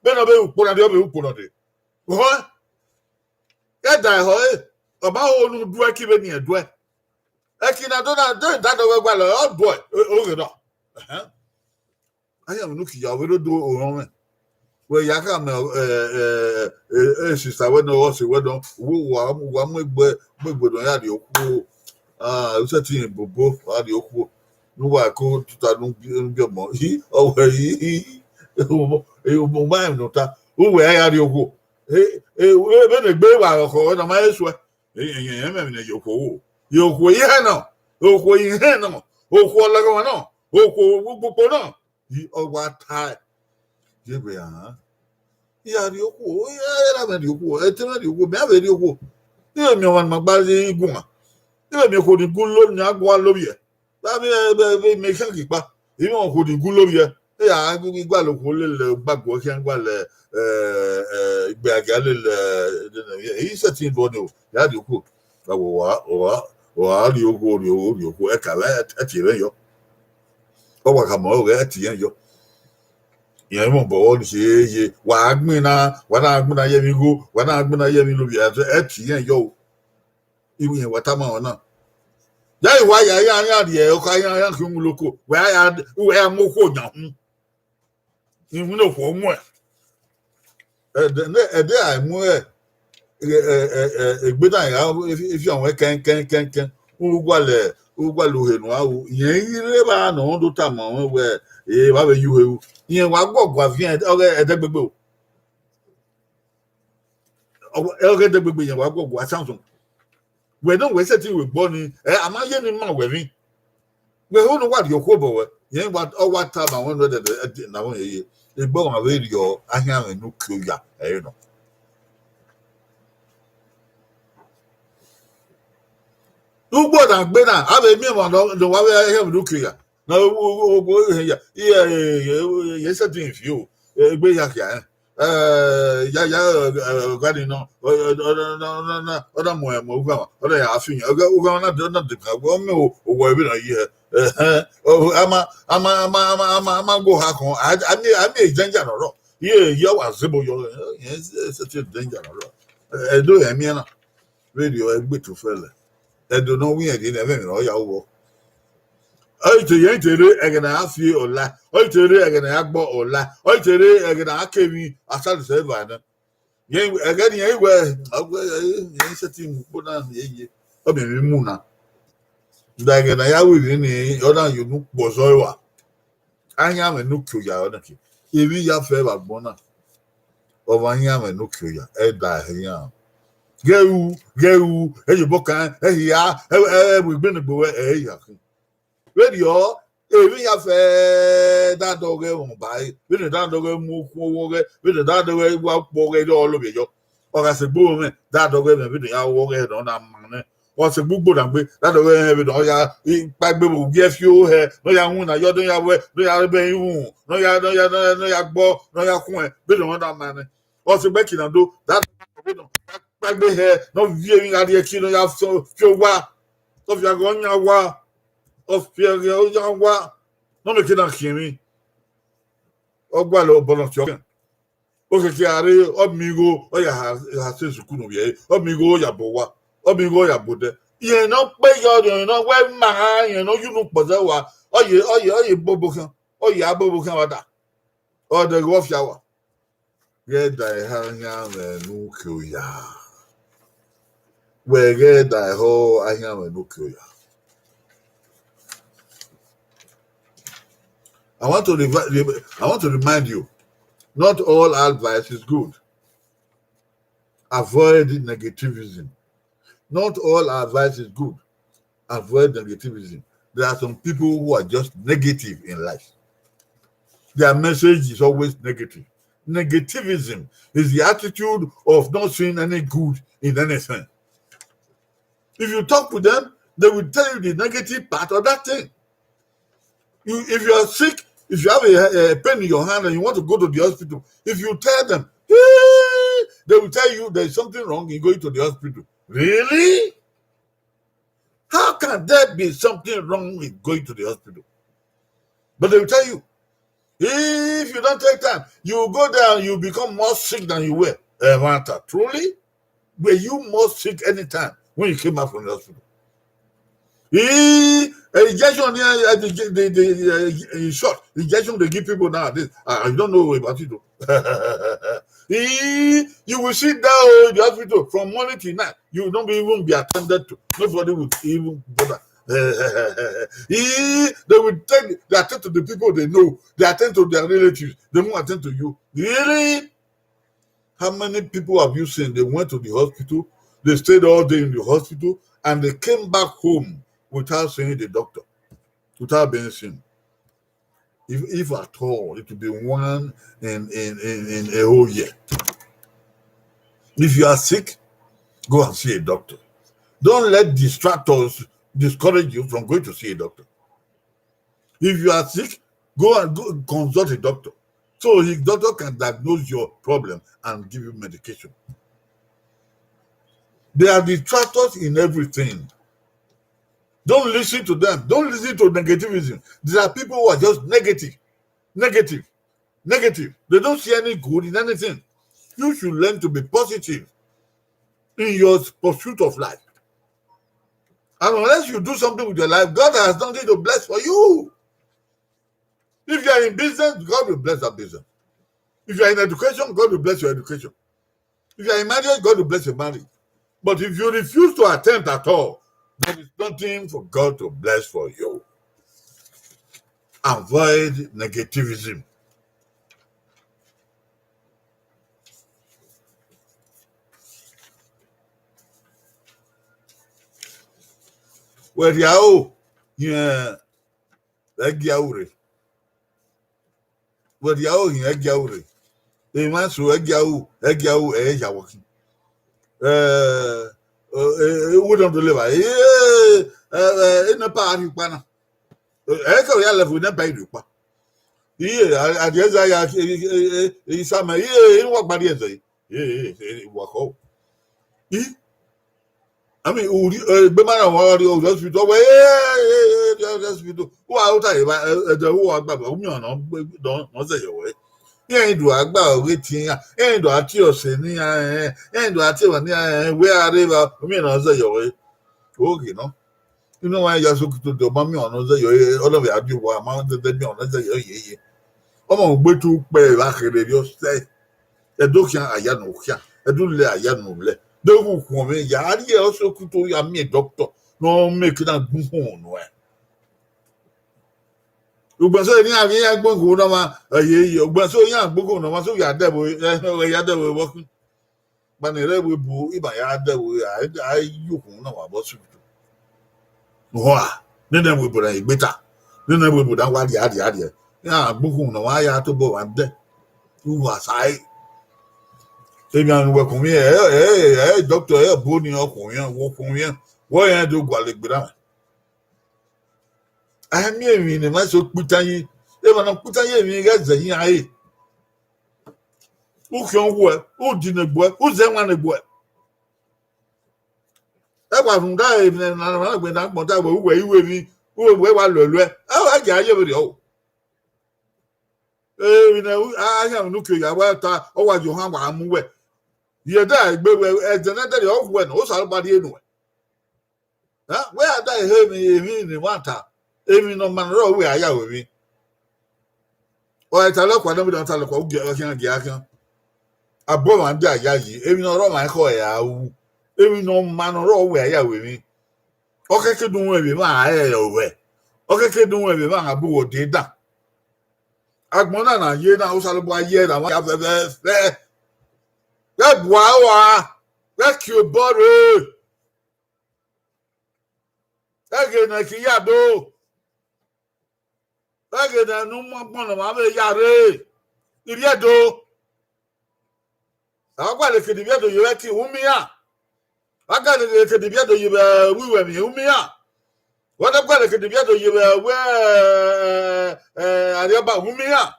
Vbene ọ vbe ru ukpo na dee, ọ vbe ru ukpo na dee. Họẹn. Ẹdẹ ẹhọ ẹre, ọ ma ho ne u duẹ ke vbene irẹn duẹ. Ẹki na do na, do da nọ vbe gualọ, ọ duẹ, o, o ghe nọ. Ẹhẹn. A yan unu ke ya, ọ vbe do do orọnmwẹ. Wẹ ya khama, eh, eh, eh, eh, sista wẹ nọ, ọse wẹ nọ, wo wa, wa mu egbe, mu egbe nọ ya rrie okhuo. Ah, u sẹtin bobo, wa rrie okhuo. Ne uwa ko tuta ne u biẹ, ne u biẹ ọmọ. Hi, ọ wẹ hi, hi. U ma rẹn ne ọ ta. Uwẹ ya rrie okhuo. Eh, eh, eh, vbene egbe wa rọkhọ, wẹ nọ ma he suẹ. Eh, eh, eh, ẹmwẹ ne ye okhuo wo. Ye okhuo ihẹn nọ. Okhuo ihẹn nọ. Okhuo ọlọghọmwa nọ. Okhuo ukpokpo nọ. I, ọ wa tae. Ye wẹ, ahan. I ya rrie okhuo, i ra mwẹ rrie okhuo, ẹte mwẹ rrie okhuo, mẹ a vbe rrie okhuo. I vbe miẹn ọmwa ne ima gba ye igunmwa. I vbe miẹn okhuo ni gu lo, ni a gua lo vbiẹ. Vbe a vbe, vbe, vbe miẹn khian ghi kpa. I mwẹ okhuo ni gu lo vbiẹ. E a ghi gualọ okhuo lele ogbaguọ khian gualọ, eh, eh, igbe a gia lele, eh, i sẹtin do ni o, ya rrie okhuo. Wa, wa, wa, wa rrie okhuo, rrie okhuo, rrie okhuo, ẹka vbe ẹ tie mwẹ yọ. Ọ wa khama ọghe ẹ tie irẹn yọ. Irẹn mobọ vbọ ni si ye, wa gbinna, wa na gbinna ye emwi igho, wa na gbinna ye emwi lovbiẹ, ẹ tie irẹn yọ o. Iwu irẹn wa tama ọna. Ya i wa ya, ya, ya rrie ọkha, ya, ya khian mu loko, wẹ a ya, wẹ a mu okhuo yan hun. Iwinna okhuo muẹn. Ẹdẹ, ẹdẹ a mu ẹ, ẹ, ẹ, ẹ, egbe na ya, efi, efi ọnrẹn kẹn, kẹn, kẹn, kẹn. U gualẹ, u gualẹ uhe ne uwa ru. Irẹn i rre evba nọ, ọ do tama mwẹ wẹ, e, evba vbe ye uhe ru. Irẹn wa guọgua viẹn, ọghe ẹdẹgbegbe o. Ọghe, ọghe ẹdẹgbegbe irẹn wa guọgua Samson. Wẹ nọ wẹ sẹtin wẹ gbọ ni, ẹ, a ma ye ne ima wẹ emwi. Wẹ ho ne uwa rrie okhuo obọ wẹ, irẹn wa, ọ wa tama mwẹ nọ dẹdẹ, ẹdẹ na vbe ye ye. Egbe ọmwa vbe rriọ, a khian mwẹ ne uki oya, ẹre nọ. Ugbo na gbe na, a vbe miẹn emwa nọ, nọ wa vbe hẹ mwẹ ne uki oya. Na, o, o, o, o, o, ya, ye, ye, ye, ye sẹtin fi o, egbe ya khia, eh. Eh, ya, ya, eh, eh, ọga ni nọ, ọ, ọ, ọ, ọ, ọ, ọ, ọ na mu, mu ugha, ọ na ya fi yan. Ọga, ugha na de, na de ka, ọ mẹ o, owọ ebe na yi hẹ. Eh, eh, ọ, a ma, a ma, a ma, a ma, a ma, a ma gbe oha kan. A, a mi, a mi danger nọ rọ. Ye, ye wa zebo yọ, eh, eh, eh, sẹtin danger nọ rọ. Eh, do ya miẹn na. Vberriọ ẹgbe tofẹlẹ. Ẹdo ne ọ wẹ irẹn rhie nẹ, ẹmwẹ emwi ne ọ ya ru vbọ. Ọ i te, irẹn i te rre ẹghẹ ne a ya fi ọla, ọ i te rre ẹghẹ ne a ya gbọ ọla, ọ i te rre ẹghẹ ne a ya ke emwi Asaọdẹsẹ eva nẹ. Ẹghẹ ne irẹn wẹ, ọ wẹ, irẹn sẹtin mu ukpo na ye ye, ọ miẹn emwi mu na. Da ẹghẹ ne a ya ru emwi nii, ọ na ye unu kpọzọ rua. Ahianmwẹ ne uki oya ọnii ke, emwi ya fẹ vbe agbọn na, ọ vbe ahianmwẹ ne uki oya, ẹdẹ iran. Ghẹ ru, ghẹ ru, ẹ ye obọ kan, ẹ hia, ẹ, ẹ, ẹ, vbe egbe ne egbe ruẹ, ẹ hia khin. Vberriọ, emwi ya fẹ da dọghẹ mwẹ ba ẹre, vbene da dọghẹ mu okhuo ọghọghẹ, vbene da dọghẹ wa ukpọ ọghọghẹ, ọ lo vbe yọ. Ọ gha sẹ egbe mwẹ, da dọghẹ mwẹ vbene ya ru ọghọghẹ ne ọ na ma nẹ. Ọ sẹ egbe ugbo na gbe, da dọghọ ẹre vbe ne ọ ya kpaegbe vbe ogie ẹfio hẹ, ne ọ ya winna yọ, ne ọ ya wẹ, ne ọ ya rre ivun, ne ọ ya, ne ọ ya, ne ọ ya, ne ọ ya gbọ, ne ọ ya khuẹn, vbene ọ na ma nẹ. Ọ sẹ egbe eki na do, da dọghọ vbe ne ọ kpaegbe hẹ, ne ọ viọ emwi gha rrie ẹki, ne ọ ya fi, fi owa, ọ fi ẹghẹ ọyan owa, ọ fi ẹghẹ ọyan owa, ne ọ mieke na khian emwi. Ọ gualọ obọ ne ọ tie ọkhian. Okiekie a rre, ọ miẹn igho, ọ ya ha, ha sẹ sukuru ne ovbi ẹre, ọ miẹn igho, ọ ya bu owa, ọ miẹn igho, ọ ya bu odẹ. Irẹn ne ọ kpe yọ, irẹn ne ọ wẹ ma, irẹn ne ọ ye unu kpọzọ rua, ọ ye, ọ ye, ọ ye bobo khian, ọ ye a bobo khian vbe ada. Ọ dẹ ghe ọ fia wa. Ghẹ da eha ahianmwẹ ne uki oya. Wẹ ghẹ da ehọ ahianmwẹ ne uki oya. I want to revi-, re-, I want to remind you, not all advice is good. Avoid negativism. Not all advice is good. Avoid negativism. There are some people who are just negative in life. Their message is always negative. Negativism is the attitude of not seeing any good in anything. If you talk to them, they will tell you the negative part of that thing. You, if you are sick, if you have a, a pain in your hand and you want to go to the hospital, if you tell them, "Hey," they will tell you there is something wrong in going to the hospital. Really? How can there be something wrong with going to the hospital? But they will tell you, if you don't take time, you will go there and you become more sick than you were. Ẹmwata, truly? Were you more sick anytime when you came out from the hospital? He, uh, injection, uh, the, the, the, uh, in short, injection they give people nowadays. I, I don't know about it, though. He, you will sit down in the hospital from morning till night. You will not be, even be attended to. Nobody will even bother. He, they will take, they attend to the people they know. They attend to their relatives. They won't attend to you. Really? How many people have you seen? They went to the hospital, they stayed all day in the hospital, and they came back home without seeing the doctor, without being seen. If, if at all, it will be one in, in, in, in a whole year. If you are sick, go and see a doctor. Don't let distractors discourage you from going to see a doctor. If you are sick, go and go consult a doctor. So the doctor can diagnose your problem and give you medication. There are detractors in everything. Don't listen to them. Don't listen to negativism. There are people who are just negative, negative, negative. They don't see any good in anything. You should learn to be positive in your pursuit of life. And unless you do something with your life, God has nothing to bless for you. If you are in business, God will bless that business. If you are in education, God will bless your education. If you are in marriage, God will bless your marriage. But if you refuse to attempt at all, there is nothing for God to bless for you. Avoid negativism. Wẹ rhie aro hin ẹgia ure. Wẹ rhie aro hin ẹgia ure. Emwa eso ẹgia ru, ẹgia ru ẹ ya wọ khin. Eh, eh, eh, uwẹ nọ do leva. Eh, eh, eh, eh, NEPA a rhie ukpa na. Eh, ẹ kẹ ya lẹvbo NEPA i rhie ukpa. Iye, a, a rhie ẹzọ ya, eh, eh, eh, eh, Isamẹ, iye, eh, wa gba rhie ẹzọ yi. Eh, eh, eh, wa khọ. I, I mean, uri, eh, egbe ma na wa rhie hospital, wẹ, eh, eh, eh, hospital. Wa ota eva, eh, ẹdẹ wa gba, u miẹn ọna, nọ, nọ zẹ yọ wẹ. Iran do agba ọghe tie iran, iran do a tie ọse ne iran, eh, iran do a tie emwa ne iran, eh, wẹ a rre evba, u miẹn nọ zẹ yọ wẹ. Oke nọ. Inu wa ya so kito de, ọ ma miẹn ọna zẹ yọ, eh, ọ na vbe a die owa, a ma dẹdẹ miẹn ọna zẹ yọ yeye. Ọmọ ugbetu ukpẹ vbe a kherhe rriọ sẹ. Ẹdokhian, a ya ne okhian. Ẹdẹ u lẹ a ya nu lẹ. De wu khuọnmwi ya, a rhie ọse okuto ya miẹn doctor ne ọ mẹ ke na gbe ukhunmwu nuẹn. Ugbẹn so eni a vbe ya gbe ukhunmwu ne ọmwa, ẹ ye ye, ugbẹn so iran gbe ukhunmwu ne ọmwa, so ya dẹ vbe, ẹ, ya dẹ vbe vbọ khin. Gba ne rẹ vbe bu, ima ya dẹ vbe, a, a ye ukhunmwu ne ọmwa vbọ su. Hua, nene vbe bu na egbe ta, nene vbe bu na wa rhia rhia rhia. Iran gbe ukhunmwu ne ọmwa ya tobọ mwa dẹ. Uwa sa ẹre. Emwi a wẹ khuọnmwi, ẹ, ẹ, ẹ, ẹ, doctor, ẹ, bu ni ọ khuọnmwi, wo khuọnmwi, wẹ rẹn do gualọ egbe na. A miẹn emwi ne ma so kpita yi, emwa ne ọ kpita yi emwi ghẹ zẹ iran re. U khian wuẹ, u di ne gbuẹ, u zẹ wan ne gbuẹ. Ẹ wa rhunmwuda emwi ne a na gbẹn na gbọn da wẹ uwẹ i ru emwi, uwẹ wa lọlọẹ, ẹ wa gie a ye vberriọ o. Emwi ne a khian ne u kio ya wa ta, ọ wa ye ohan wa mu wẹ. Rhie da egbe wẹ, ẹdẹ ne ẹdẹrriọ ọ wẹ nọ, Osanobua rhie nuẹ. Wẹ a da ehe emwi, emwi ne ima ta, emwi ne ọ ma ne ọ rrọọ wẹ a ya ru emwi. Ọ ta lọkua ne ọ vbe ta lọkua, u gie ọ khian gie a khian. Abọ mwa dia ya yi, emwi ne ọ rrọọ mwa ekhọe a ru, emwi ne ọ ma ne ọ rrọọ wẹ a ya ru emwi. Ọ keke dunmwu emwi mwa a rẹrẹ ruẹ, ọ keke dunmwu emwi mwa a bu wẹ odẹ dan. Agbọn na na ye na, Osanobua ye na, wa ya fẹfẹfẹ. Ghẹ bua ua, ghẹ kie obọ rre. Ẹghẹ ne ẹki ya do. Ẹghẹ ne unu mu agbọn ne ọmwa vbe ya rre, ivbiẹdo. A gualọ eke ne ivbiẹdo ye vbe ẹki, u miẹn iran. A gualọ eke ne ivbiẹdo ye vbe uwu iwẹmwi, u miẹn iran. Wẹ na gualọ eke ne ivbiẹdo ye vbe uwu, ẹ, ẹ, arriọba, u miẹn iran.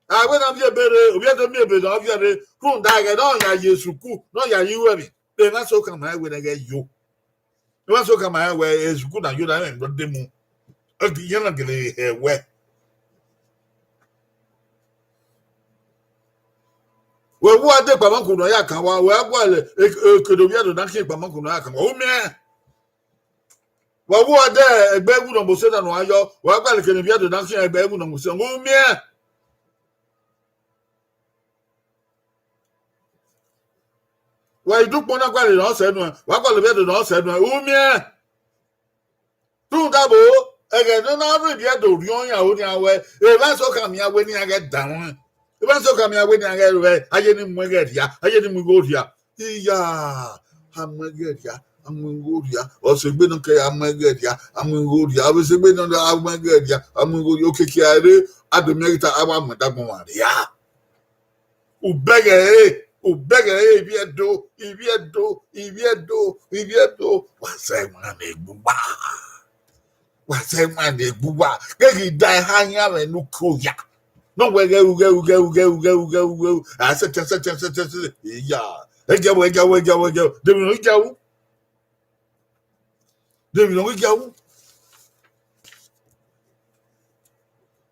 A wẹ na miẹn ebe rre, ivbiẹdo miẹn ebe ne ọ viọ rre, rhunmwuda ẹghẹ ne ọ ya ye sukuru, ne ọ ya ye iwẹmwi, emwa eso khama rẹn wẹ ne ẹghẹ yo. Emwa eso khama rẹn wẹ, e sukuru na yo na, ẹmwẹ ne ọ de mu. Iran na gele hẹ wẹ. Wẹ wu a de ekpamọkun ne ọ ya kan wa, wẹ a gualọ eke ne ivbiẹdo na khian ekpamọkun ne ọ ya kan wa, u miẹn. Wa wu a de egbe iwu ne ọ mose na ne uwa yọ, wa gualọ eke ne ivbiẹdo na khian egbe iwu ne ọ mose, u miẹn. Wa i dukpọn na gualọ ne ọ sẹ nuẹn, wa gualọ ivbiẹdo ne ọ sẹ nuẹn, u miẹn. Rhunmwuda vbo, ẹghẹ ne ọ na rhie ivbiẹdo rhiọn yan onian wẹ, emwa eso khama iran wẹ ne iran ghẹ danmwẹ. Emwa eso khama iran wẹ ne iran ghẹ ruẹ, a ye ne mu ẹghẹ rhia, a ye ne mu igho rhia. Iya, a mu ẹghẹ rhia, a mu igho rhia. Ọsẹ egbe nọ kẹ a mu ẹghẹ rhia, a mu igho rhia. Ọvbesẹ egbe nọ a mu ẹghẹ rhia, a mu igho rhia. Okiekie a rre, a do miẹn ghi ta, a wa mu ẹdagbọn mwa rhia. Ubẹghe ẹre, ubẹghe ẹre, ivbiẹdo, ivbiẹdo, ivbiẹdo, ivbiẹdo. Wa zẹ emwa ne egbe uwa. Wa zẹ emwa ne egbe uwa. Ghẹ ghi da eha yan mwẹ ne uki oya. Ne ọ wẹ ghẹru, ghẹru, ghẹru, ghẹru, ghẹru, ghẹru, ghẹru. A sẹtin, sẹtin, sẹtin, sẹtin. Iya. Ẹgiawẹ, ẹgiawẹ, ẹgiawẹ, ẹgiawẹ. De emwi ne ọ i gia ru? De emwi ne ọ i gia ru?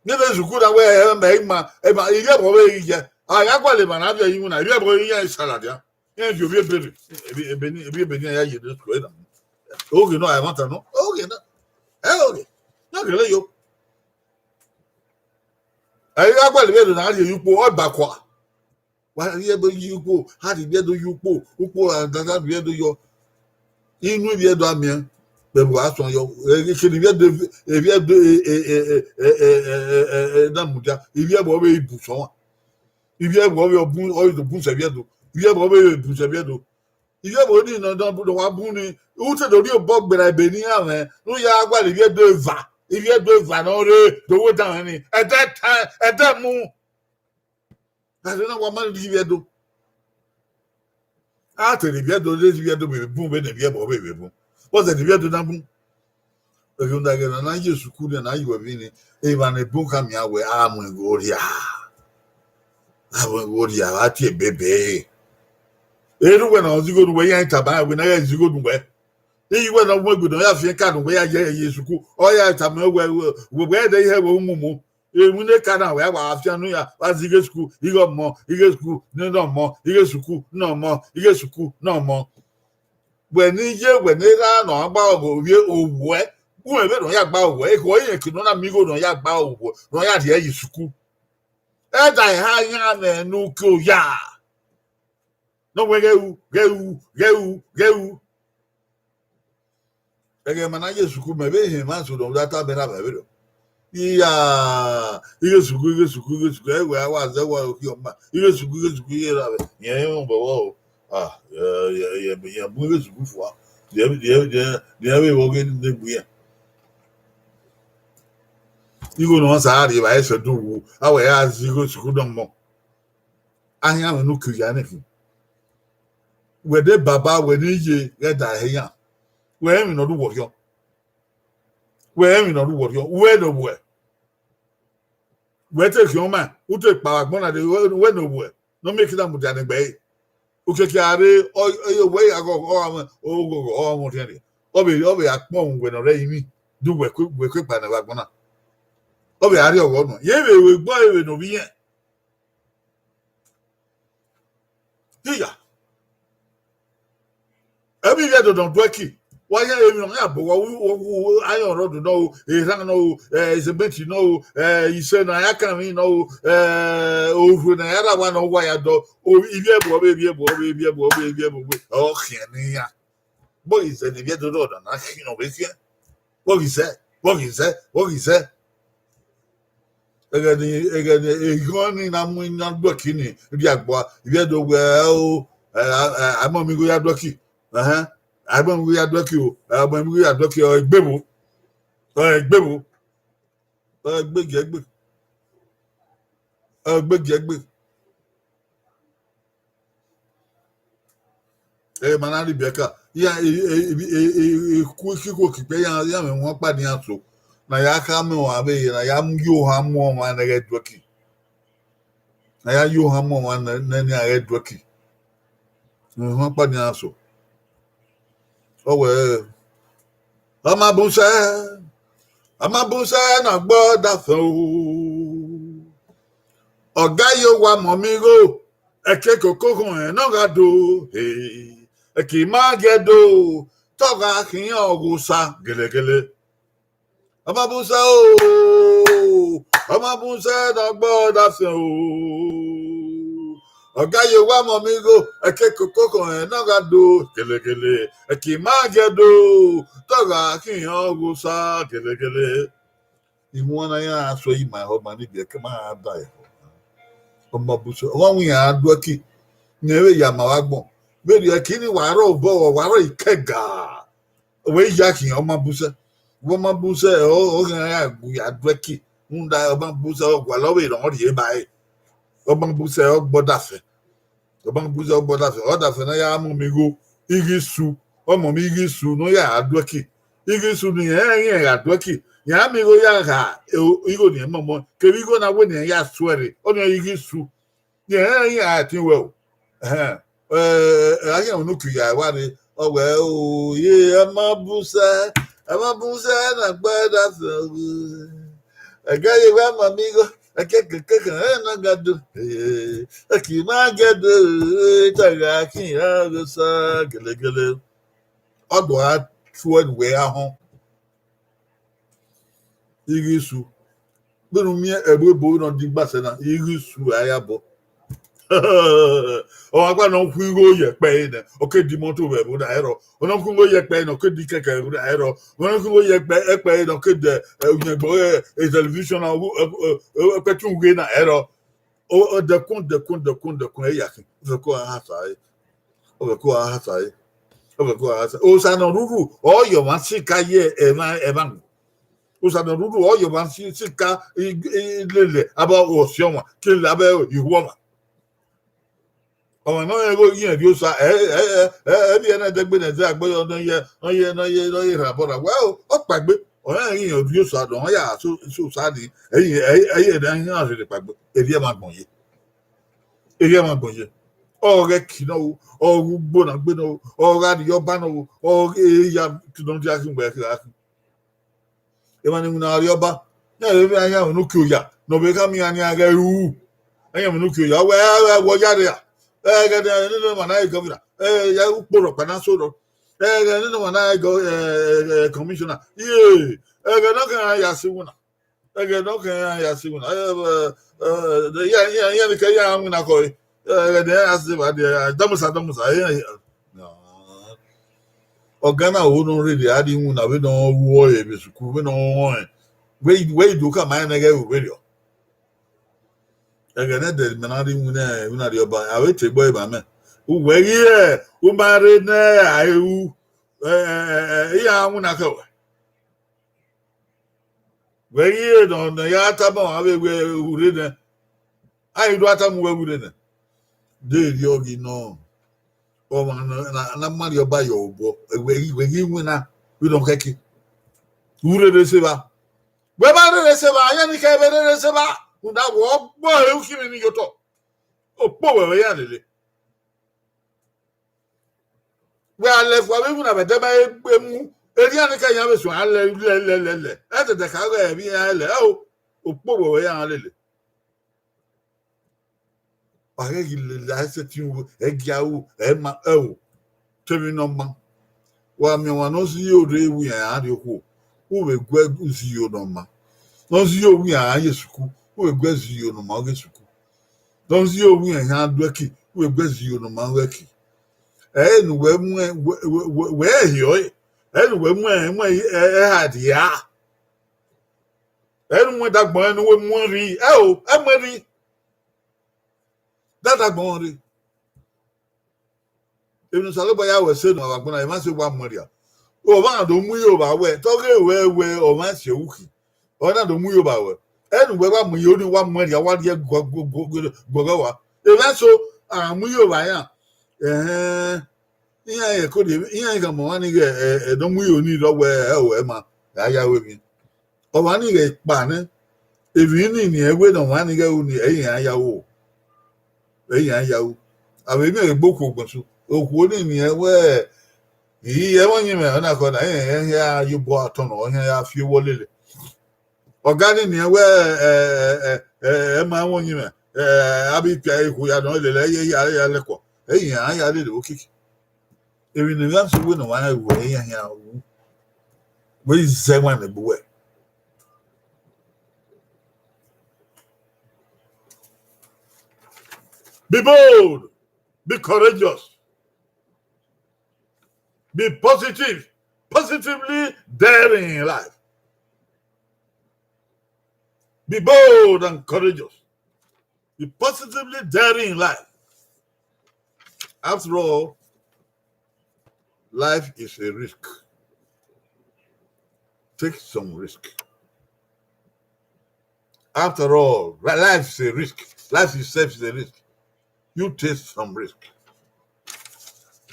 Ne ebe sukuru na wẹ, ẹ, mẹ ima, ima, ivbiẹbọ vbe ghi yẹ. A ya gualọ emwa na viọ iwinna, ivbiẹbọ i yan isa ladian. Iran viọ ovbi ebe rre, ebe, ebe ni, ovbi ebe ni a ya ye ne school na. Oghe nọ, a i mwata nọ, oghe na. Ẹ oghe. Na gele yo. A ya gualọ ivbiẹdo na rhie ye ukpo, ọ ba kua. Wa rhie ebe ye ukpo, a rhie ivbiẹdo ye ukpo, ukpo a dada rhie ivbiẹdo yọ. Inu ivbiẹdo a miẹn, vbe ẹvbo a sọn yọ. Ẹ, kene ivbiẹdo, ivbiẹdo, e, e, e, e, e, e, e, e, na mudia, ivbiẹbọ vbe bu sọn. Ivbiẹbọ vbe ọ bun, ọ do bun sẹ ivbiẹdo. Ivbiẹbọ vbe bun sẹ ivbiẹdo. Ivbiẹbọ ni nọ, nọ, nọ wa bun ni, u te do rhie obọ gberra ebe ne iran mwẹ, ne u ya gualọ ivbiẹdo eva, ivbiẹdo eva ne ọ rre, do wẹ danmwẹ ni. Ẹdẹ ta, ẹdẹ mu. Gha rre na wa ma rhie ivbiẹdo. A te rhie ivbiẹdo, rhie ivbiẹdo vbe bun vbene ivbiẹbọ vbe vbe bun. Vbọzẹ ne ivbiẹdo na bun? Rhunmwuda ẹghẹ ne a na ye sukuru, ne a na ye uwẹ vbene, emwa ne bun khama iran wẹ, a mu igho rhia. A mu igho rhia, a tie ebebe. Erha uwẹ ne ọ zẹ igho ne uwẹ, iran tama wẹ ne a ghẹ zẹ igho ne uwẹ. Iye uwẹ ne ọ mu egbe ne ọ ya fian eka ne uwẹ ya ye, ye sukuru, ọ ya tama wẹ, wẹ, wẹ, wẹ dẹ ihe wẹ umumu. Emwi ne ka na wẹ wa fian nu ya, wa zẹ ighe sukuru, ighe ọmọ, ighe sukuru, ne ọmọ, ighe sukuru, ne ọmọ, ighe sukuru, ne ọmọ. Wẹ ne iye, wẹ ne erha ne ọ gba ovbi owẹ, uwẹ vbe ne ọ ya gba owẹ, ekhọe irẹn ke ne ọ na miẹn igho ne ọ ya gba owẹ, ne ọ ya rhie ye sukuru. Ẹdẹ eha yan mwẹ ne uki oya. Ne ọ wẹ ghẹ ru, ghẹ ru, ghẹ ru, ghẹ ru. Ẹghẹ ma na ye sukuru, mẹ vbe hẹn emwa eso ne ọ da ta mẹ na vbe vberriọ. Iya, ighe sukuru, ighe sukuru, ighe sukuru, ẹ wẹ a wa zẹ wa okhiọ ma, ighe sukuru, ighe sukuru, ighe ra vbe, irẹn rẹn bọbọ o. Ah, irẹn mu ighe sukuru fua. Rẹn vbe vbe ọghe ne gbe irẹn. Igho ne ọ sa rri evbare sẹ do wu, a wẹ ya zẹ igho sukuru nọ mọ. Ahianmwẹ ne uki ya nẹ khin. Wẹ de baba, wẹ ne iye ghẹ da ẹre yan. Wẹ rẹn emwi ne ọ rre uwẹ orhiọn. Wẹ rẹn emwi ne ọ rre uwẹ orhiọn. Wẹ ne ọ wẹ. Wẹ te khian ọma, u te kpao agbọn na dee, wẹ ne ọ wẹ. Ne ọ miẹn ekidan mudia ne egbe ẹre. Okiekie a rre, ọ, ọ, wẹ ya ghọghọ, ọ gha mwẹ, ọ ghọghọ, ọ gha mwẹ orhiẹnrhiẹn. Ọ vbe, ọ vbe a kpọn wẹ ne ọ rre ẹrinmwi, do wẹ kue, wẹ kue kpa nẹ vbe agbọn na. Ọ vbe a rrie ọghọ nọ. Ye vbe ru egbe ọre vbe ne ovbi irẹn. Iya. Emwi ivbi Ẹdo ne ọ duẹki, wa ya emwi ne ọ ya bọ, wa wu, wa wu iron rod nọ o, erhan nọ o, eh, cement nọ o, eh, isẹ ne a ya kan emwi nọ o, eh, orhue ne a ya rre awa nọ, wa ya dọ, o, ivbi ẹvbo, ọ vbe ivbi ẹvbo, ọ vbe ivbi ẹvbo, ọ vbe ivbi ẹvbo, ọ khian ne iran. Vbọ ghi zẹ ne ivbi Ẹdo rrọọ na na khin nọ vbe khian? Vbọ ghi zẹ, vbọ ghi zẹ, vbọ ghi zẹ. Ẹghẹ ne, ẹghẹ ne eghọn ni na mu iran gbe ẹki ni rrie agbua, ivbi Ẹdo wẹ o, ẹ, a, a, a i mọ emwi igho ya duẹki. Ẹhẹn, a i mọ emwi igho ya duẹki o, a i mọ emwi igho ya duẹki, ọ egbe vbo, ọ egbe vbo, ọ egbe giẹgbe, ọ egbe giẹgbe. Ẹ ma na rhie ibiẹka, iran, e, e, e, e, e, e, ku ikhuo kikpẹ, iran, iran mwẹ wọn kpa ne iran so, ne a ya khama ọmwa vbe, ne a ya mu yo ohan mu ọmwa ne ghẹ duẹki, ne a ya yo ohan mu ọmwa ne, ne, ne iran ghẹ duẹki. Mwẹ wọn kpa ne iran so. Ọ wẹẹ, ọ ma bun sẹ, ọ ma bun sẹ ne ọ gbe ọdafẹn o. Ọ ga ye owa mọ mi igho, ẹke koko khọnrẹn ne ọ gha do, he, ẹke ima giẹ do, te ọ gha khian ọghe Osa gelegele. Ọ ma bun sẹ o, ọ ma bun sẹ ne ọ gbe ọdafẹn o. Ọ ga ye owa mọ mi igho, ẹke koko khọnrẹn ne ọ gha do gelegele, ẹke ima giẹ do, te ọ gha khian ọghe Osa gelegele. Ihuan na ya suẹ ima ehọ ma ni biẹ ke ma da ehọ. Ọ ma bun sẹ, ọ ma wẹ iran duẹki, ne ẹ vbe ya ma vbe agbọn. Vberriọ ẹki ni wa rrọọ obọ, wa rrọọ ikẹga. Wẹ ya khian, ọ ma bun sẹ. Wẹ ọ ma bun sẹ, ọ, ọ khian ya gu ya duẹki. Rhunmwuda ọ ma bun sẹ, ọ gualọ vbe ne ọ rhie ba ẹre. Ọ ma bun sẹ, ọ gbe ọdafẹn. Ọ ma bun sẹ, ọ gbe ọdafẹn. Ọdafẹn na ya mọ mi igho, igho isu. Ọ mọ mi igho isu ne ọ ya duẹki. Igho isu ni rẹn rẹn gha duẹki. Iran miẹn igho ya gha, e, igho ni mọmọ. Kevbe igho na wẹ ne iran ya suẹrre, ọnii igho isu. Rẹn rẹn iran ẹtin wẹ o. Ẹhẹn. Ẹ, ẹ, a khian unu uki ya ẹwa rre, ọ wẹẹ, o, ye, ọ ma bun sẹ, ọ ma bun sẹ ne ọ gbe ọdafẹn o. Ẹgẹ ye wa ma mi igho, ẹkẹkẹkẹ, ẹ na ga do. Ẹ, ẹke ima giẹ do, te ọ gha khian ọghe Osa gelegele. Ọ do a tuẹ ne uwẹ ra họn. Igho isu. Vbene u miẹn ẹvbo ebo ne ọ di gba sẹ na, igho isu a ya bọ. Ọmwa ọkpa ne ọ khu igho ye ẹkpẹ ẹre nẹ, ọ ke di imọto vbe ẹvbo na ẹrọ. Ọ ne ọ khu igho ye ẹkpẹ ẹre nẹ, ọ ke di kẹkẹ vbe ẹvbo na ẹrọ. Ọ ne ọ khu igho ye ẹkpẹ, ẹkpẹ ẹre nẹ, ọ ke de, ẹ, uyẹngbẹ, ẹ, ẹ, television na, ẹ, ẹ, ẹ, ẹkpẹtin ughe na ẹrọ. O, o, dẹkun, dẹkun, dẹkun, dẹkun, ẹ ya khin. Ọ fẹ ko a ha sa ẹre. Ọ fẹ ko a ha sa ẹre. Ọ fẹ ko a ha sa. Osa ne ọ rhurhu, ọ yọ ọmwa sika ye ẹmwẹ, ẹmwẹ. Osa ne ọ rhurhu, ọ yọ ọmwa si-, sika i, i, lele, aba ọsiọmwa, ke lele aba ihuọmwa. Ọmwa ne ọ rẹn igho ye Erriosa, ẹ, ẹ, ẹ, ẹ, ẹ, vbiẹ ne ẹdẹgbe ne ẹdẹ agbẹyọ ne ọ ye, ne ọ ye, ne ọ ye, ne ọ ye rhan bọrọ. Wẹ o, ọ kpaegbe, ọ rẹn igho ye Erriosa, ne ọ ya so, so Osa ni, ẹ, ẹ, ẹ, ẹ, ẹ, ẹ, ẹ, ẹ, kpaegbe, erriọ ma gbọn ye. Erriọ ma gbọn ye. Ọ ghe ẹki nọ o, ọ ghe ugbo na gbe nọ o, ọ gha rrie ọba nọ o, ọ ghe eya ne ọ dia khin wẹ gha khin. Emwa ni winna rrie ọba, iran vbe iran ya mwẹ ne uki oya, ne ọ vbe khama iran ne iran ghẹ ru. Iran ya mwẹ ne uki oya, wẹ, wẹ, wẹ, ọ ya rria. Ẹghẹ ne nene ọmwa na ghe governor, ẹ, ya ukpo rhọkpa na so rọ. Ẹghẹ ne nene ọmwa na ghe, ẹ, ẹ, commissioner. Iye, ẹghẹ ne ọ khan iran ya sẹ iwinna. Ẹghẹ ne ọ khan iran ya sẹ iwinna. Ẹ, ẹ, ẹ, iran, iran, iran ni ke ya winna khọe. Ẹghẹ ne a sẹ evba dia, dọmọsa, dọmọsa, eh, eh, ah. Ọga na ho nọ rere a rhie iwinna vbene ọ ru ọre vbe sukuru, vbene ọ rẹn. Wẹ, wẹ i do khama rẹn ne ẹghẹ vberriọ. Ẹghẹ ne ẹdẹ mẹ na rhie iwinna, iwinna rhie ọba, a vbe te egbe ọre ma mẹ. Uwẹ ghi re, u ma rre ne a ru, eh, eh, eh, eh, iran winna khẹ wẹ. Wẹ ghi re nọ, ne ya tama ọmwa vbe wẹ u rre nẹ. A i do tama uwẹ vbe u rre nẹ. De erriọ ghi nọ, ọmwa na, na, na ma rhie ọba ye obọ, wẹ ghi, wẹ ghi winna, vbene ọ khẹke. U rere sẹ evba. Wẹ ma rere sẹ evba, iran ni khẹ vbe rere sẹ evba. Rhunmwuda wẹ ọgbọ ẹre u khin emwi ni ye otọ. Okpowẹ wẹ ya lele. Wẹ a lẹ fua vbe iwinna vbe ẹdẹ ma egbe mu, erriọ ni ka iran vbe suẹn a lẹ, lẹ, lẹ, lẹ, lẹ. Ẹdẹdẹ ka ghẹ emwi iran lẹ, ẹo, okpowẹ wẹ ya lele. Wa ghẹ ghi lele a sẹtin ru, ẹ gia ru, ẹ ma, ẹo, te emwi ne ọ ma. Wa miẹn ọmwa ne ọ zẹ iyo rre vbe iran rrie okhuo, u vbe gu uzi iyo ne ọ ma. Ne ọ zẹ iyo vbe iran ye sukuru, u vbe gu ẹzi iyo ne ọ ma ghe sukuru. Ne ọ zẹ iyo vbe iran do ẹki, u vbe gu ẹzi iyo ne ọ ma ghe ẹki. Ẹre ne uwẹ mu, wẹ, wẹ, wẹ, wẹ rhie ọre, ẹre ne uwẹ mu, mu ẹ, ẹ, ẹ ha rhia. Ẹre ne u mu ẹdẹ agbọn ẹre ne uwẹ mu rri, ẹo, ẹ mu rri. Dada agbọn rre. Emwi ne Osanobua ya wẹ sẹ ne a vbe agbọn na, emwa sẹ wa muẹn rria. Ọmwa na do mu iyo vba wẹ, te ọ ghe ruẹ wẹ ọmwa si ẹre ukhi. Ọ na do mu iyo vba wẹ. Ẹne uwẹ wa mu iyo ni wa muẹn rria, wa rhie guọghọ wa. Emwa eso, a mu iyo vba iran. Ẹhẹn. Iran i kode, iran i khama ọmwa ni ghẹ, ẹ, ẹ, ne ọ mu iyo ni rre wẹ, ẹ, o, ẹ ma, a ya ru emwi. Ọmwa ni ghẹ kpa nẹ, emwi ni ni ẹ wẹ ne ọmwa ni ghẹ ru ni, ẹ i yan ya ru. Ẹ i yan ya ru. A vbe miẹn egbe okhuo gbẹn so. Okhuo ni ni ẹ wẹ, I, ẹmwẹ ọyẹnmwẹ ọna kọ na, ẹ, ẹ, ẹ, ya ye obọ atọn nọ, ọ hia ya fi owọ lele. Ọga ni ni ẹ wẹ, ẹ, ẹ, ẹ, ẹ, ẹ ma ẹmwẹ ọyẹnmwẹ, ẹ, a bi pia ikhuo ya nọ lele, ẹ, ya, ya lẹkọ. Ẹ i yan ya lele okiki. Emwi ne emwi a sẹ uwẹ ne ọmwa rẹn ru, ẹ i yan hia ru. Wẹ i zẹ ẹwaẹn ne egbe uwẹ. Be bold, be courageous, be positive, positively daring in life. Be bold and courageous. Be positively daring in life. After all, life is a risk. Take some risk. After all, ri-, life is a risk. Life itself is a risk. You take some risk.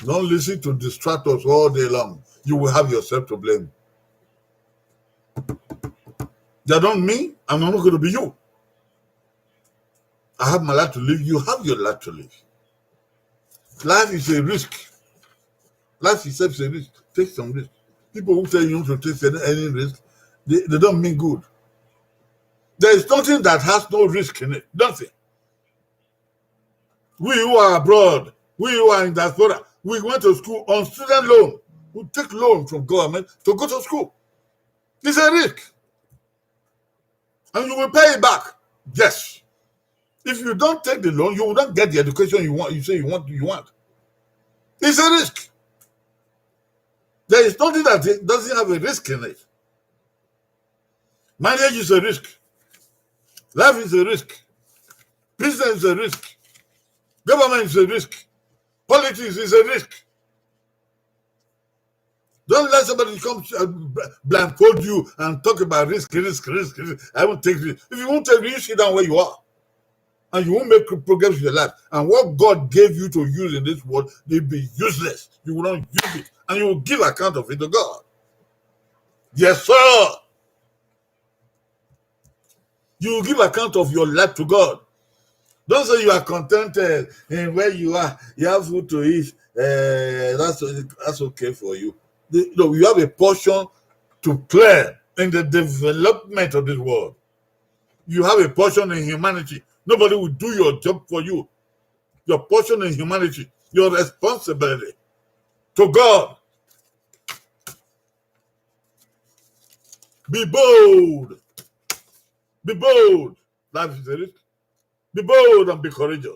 Don't listen to distractors all day long. You will have yourself to blame. That don't mean I'm not going to be you. I have my life to live. You have your life to live. Life is a risk. Life itself is a risk. Take some risk. People who say you don't take any, any risk, they, they don't mean good. There is nothing that has no risk in it. Nothing. We who are abroad, we who are in diaspora, we went to school on student loan. We take loan from government to go to school. It's a risk. And you will pay it back. Yes. If you don't take the loan, you will not get the education you want, you say you want, you want. It's a risk. There is nothing that doesn't have a risk in it. Marriage is a risk. Life is a risk. Business is a risk. Government is a risk. Politics is a risk. Don't let somebody come, uh, bl-, blindfold you and talk about risk, risk, risk, risk. I won't take risk. If you won't take risk, you sit down where you are. And you won't make progress with your life. And what God gave you to use in this world, they'll be useless. You will not use it. And you will give account of it to God. Yes, sir. You will give account of your life to God. Don't say you are contented in where you are. You have food to eat. Eh, that's, that's okay for you. The, no, you have a portion to play in the development of this world. You have a portion in humanity. Nobody will do your job for you. Your portion in humanity, your responsibility to God. Be bold. Be bold. Life is a risk. Be bold and be courageous.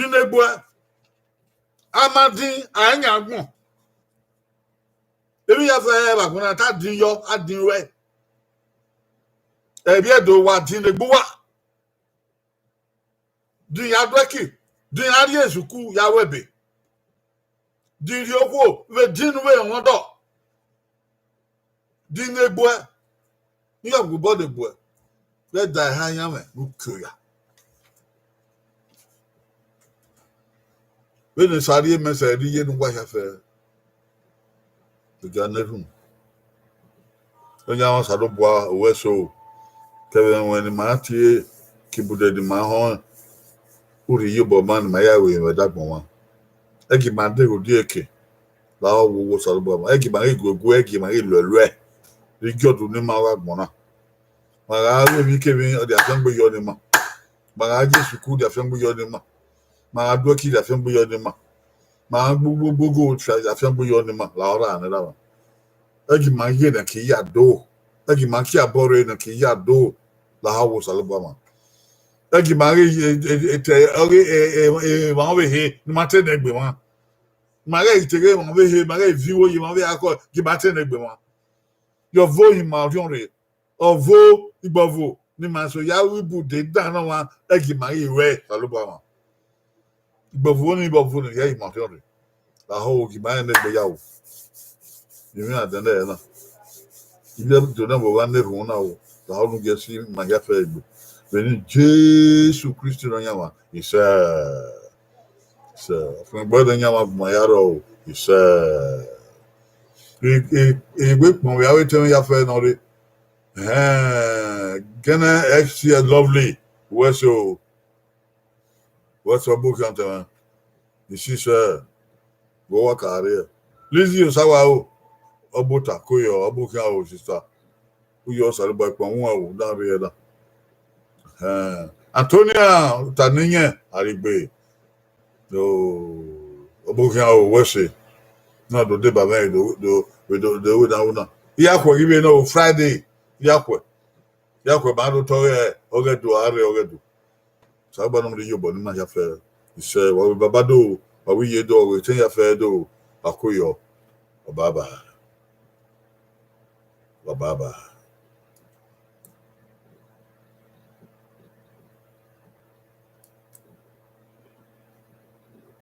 Din ne egbuẹ, a ma din, a i yan agbọn. Emwi ya fẹ ẹre vbe agbọn na, te a din yọ, a din ruẹ. Ẹvbi Ẹdo, wa din ne egbe uwa. Din ya duẹki, din ya rrie ezuku ya ru ebe. Din rhie okhuo vbe din ne u vbe rọnmwẹ ọdọ. Din ne egbuẹ, iran gu obọ ne egbuẹ, vbe da eha iran mwẹ ne u ke oya. Vbene Sari mẹ sẹ rri iye ne uwa hia fẹ, egia ne erhunmwu. Oyan mwa Osanobua, uwẹ so, kevbe ẹmwẹ ne ima tie, kibude ne ima họn, u rhie iyobọ ma ne ima ya ru emwi ẹdagbọn mwa. Ẹgi ma deghẹ odieke, lahọ wo uwu Osanobua ma. Ẹgi ma ghi guegue, ẹgi ma ghi luẹluẹ, rhie igiọdu ne ima gha gbọn na. Ma gha ru emwikemwi, ọ dia afiangbe yọ ne ima. Ma gha ye esuku, ọ dia afiangbe yọ ne ima. Ma gha duẹki, ọ dia afiangbe yọ ne ima. Ma gha gbogbogbogbo, ọ dia afiangbe yọ ne ima, lahọ ra nẹ ra mwa. Ẹgi ma ghi ne ke ya do. Ẹgi ma ke abọ rre ne ke ya do, lahọ wo Osanobua ma. Ẹgi ma ghi, e, e, e, te, ọ ghi, e, e, e, emwa ọvbehe ne ma te nẹ egbe mwa. Ma ghẹ i te ghe emwa ọvbehe, ma ghẹ i viọ emwa ọvbehe akọ, gi ma te nẹ egbe mwa. Yọ vo ima orhiọn rre. Ọvo, igbọvo ne ima so ya ru ibude dan nọ mwa, ẹgi ma ghi ruẹ, Osanobua mwa. Igbọvo ne igbọvo ne ya ima orhiọn rre. Lahọ wo gi ma rẹn ne egbe ya wo. Emwi na dẹn nẹ na. Ivbi Ẹdo na vbe gha na erhunmwu na wo, lahọ ne u gie si ima hia fẹ egbe. Vbene Jesu Kristi Nọyaẹnmwa, isẹ. Isẹ. Ọfumwegbe ne Nọyaẹnmwa gu ima ya rrọọ o, isẹ. I, i, i wẹ kpọnmwẹ avbe etẹn mwẹ ya fẹ nọ rre. Ẹhẹn, Gẹnẹ F C S Lovely, wẹ so. Wẹ so, ọ bu khian tẹmwẹ. Isi sẹ, vbe ọ wa ka rre. Lizzy Osawa o, ọ bu ota, ko yọ, ọ bu khian o, sister. U yọ, Osanobua kpọnmwẹ uwa o, na rre na. Ẹhẹn. Antonia, ota ne iyẹn, Aregbe. Do, ọ bu khian o, wẹ se. Na do deba mwẹ, do, do, do, do, wẹ na, wẹ na. Iyakhuẹ ghi vbe nọ o, Friday, iyakhuẹ. Iyakhuẹ ma do tọ ọghẹ, ọghẹ do, a rre ọghẹ do. Osanobua ne ọ rhie iyobọ ne ima hia fẹ. Isẹ, wa wẹ baba do, wa wẹ iye do, wa wẹ etẹn hia fẹ do, wa ko yọ. Bye bye. Bye bye.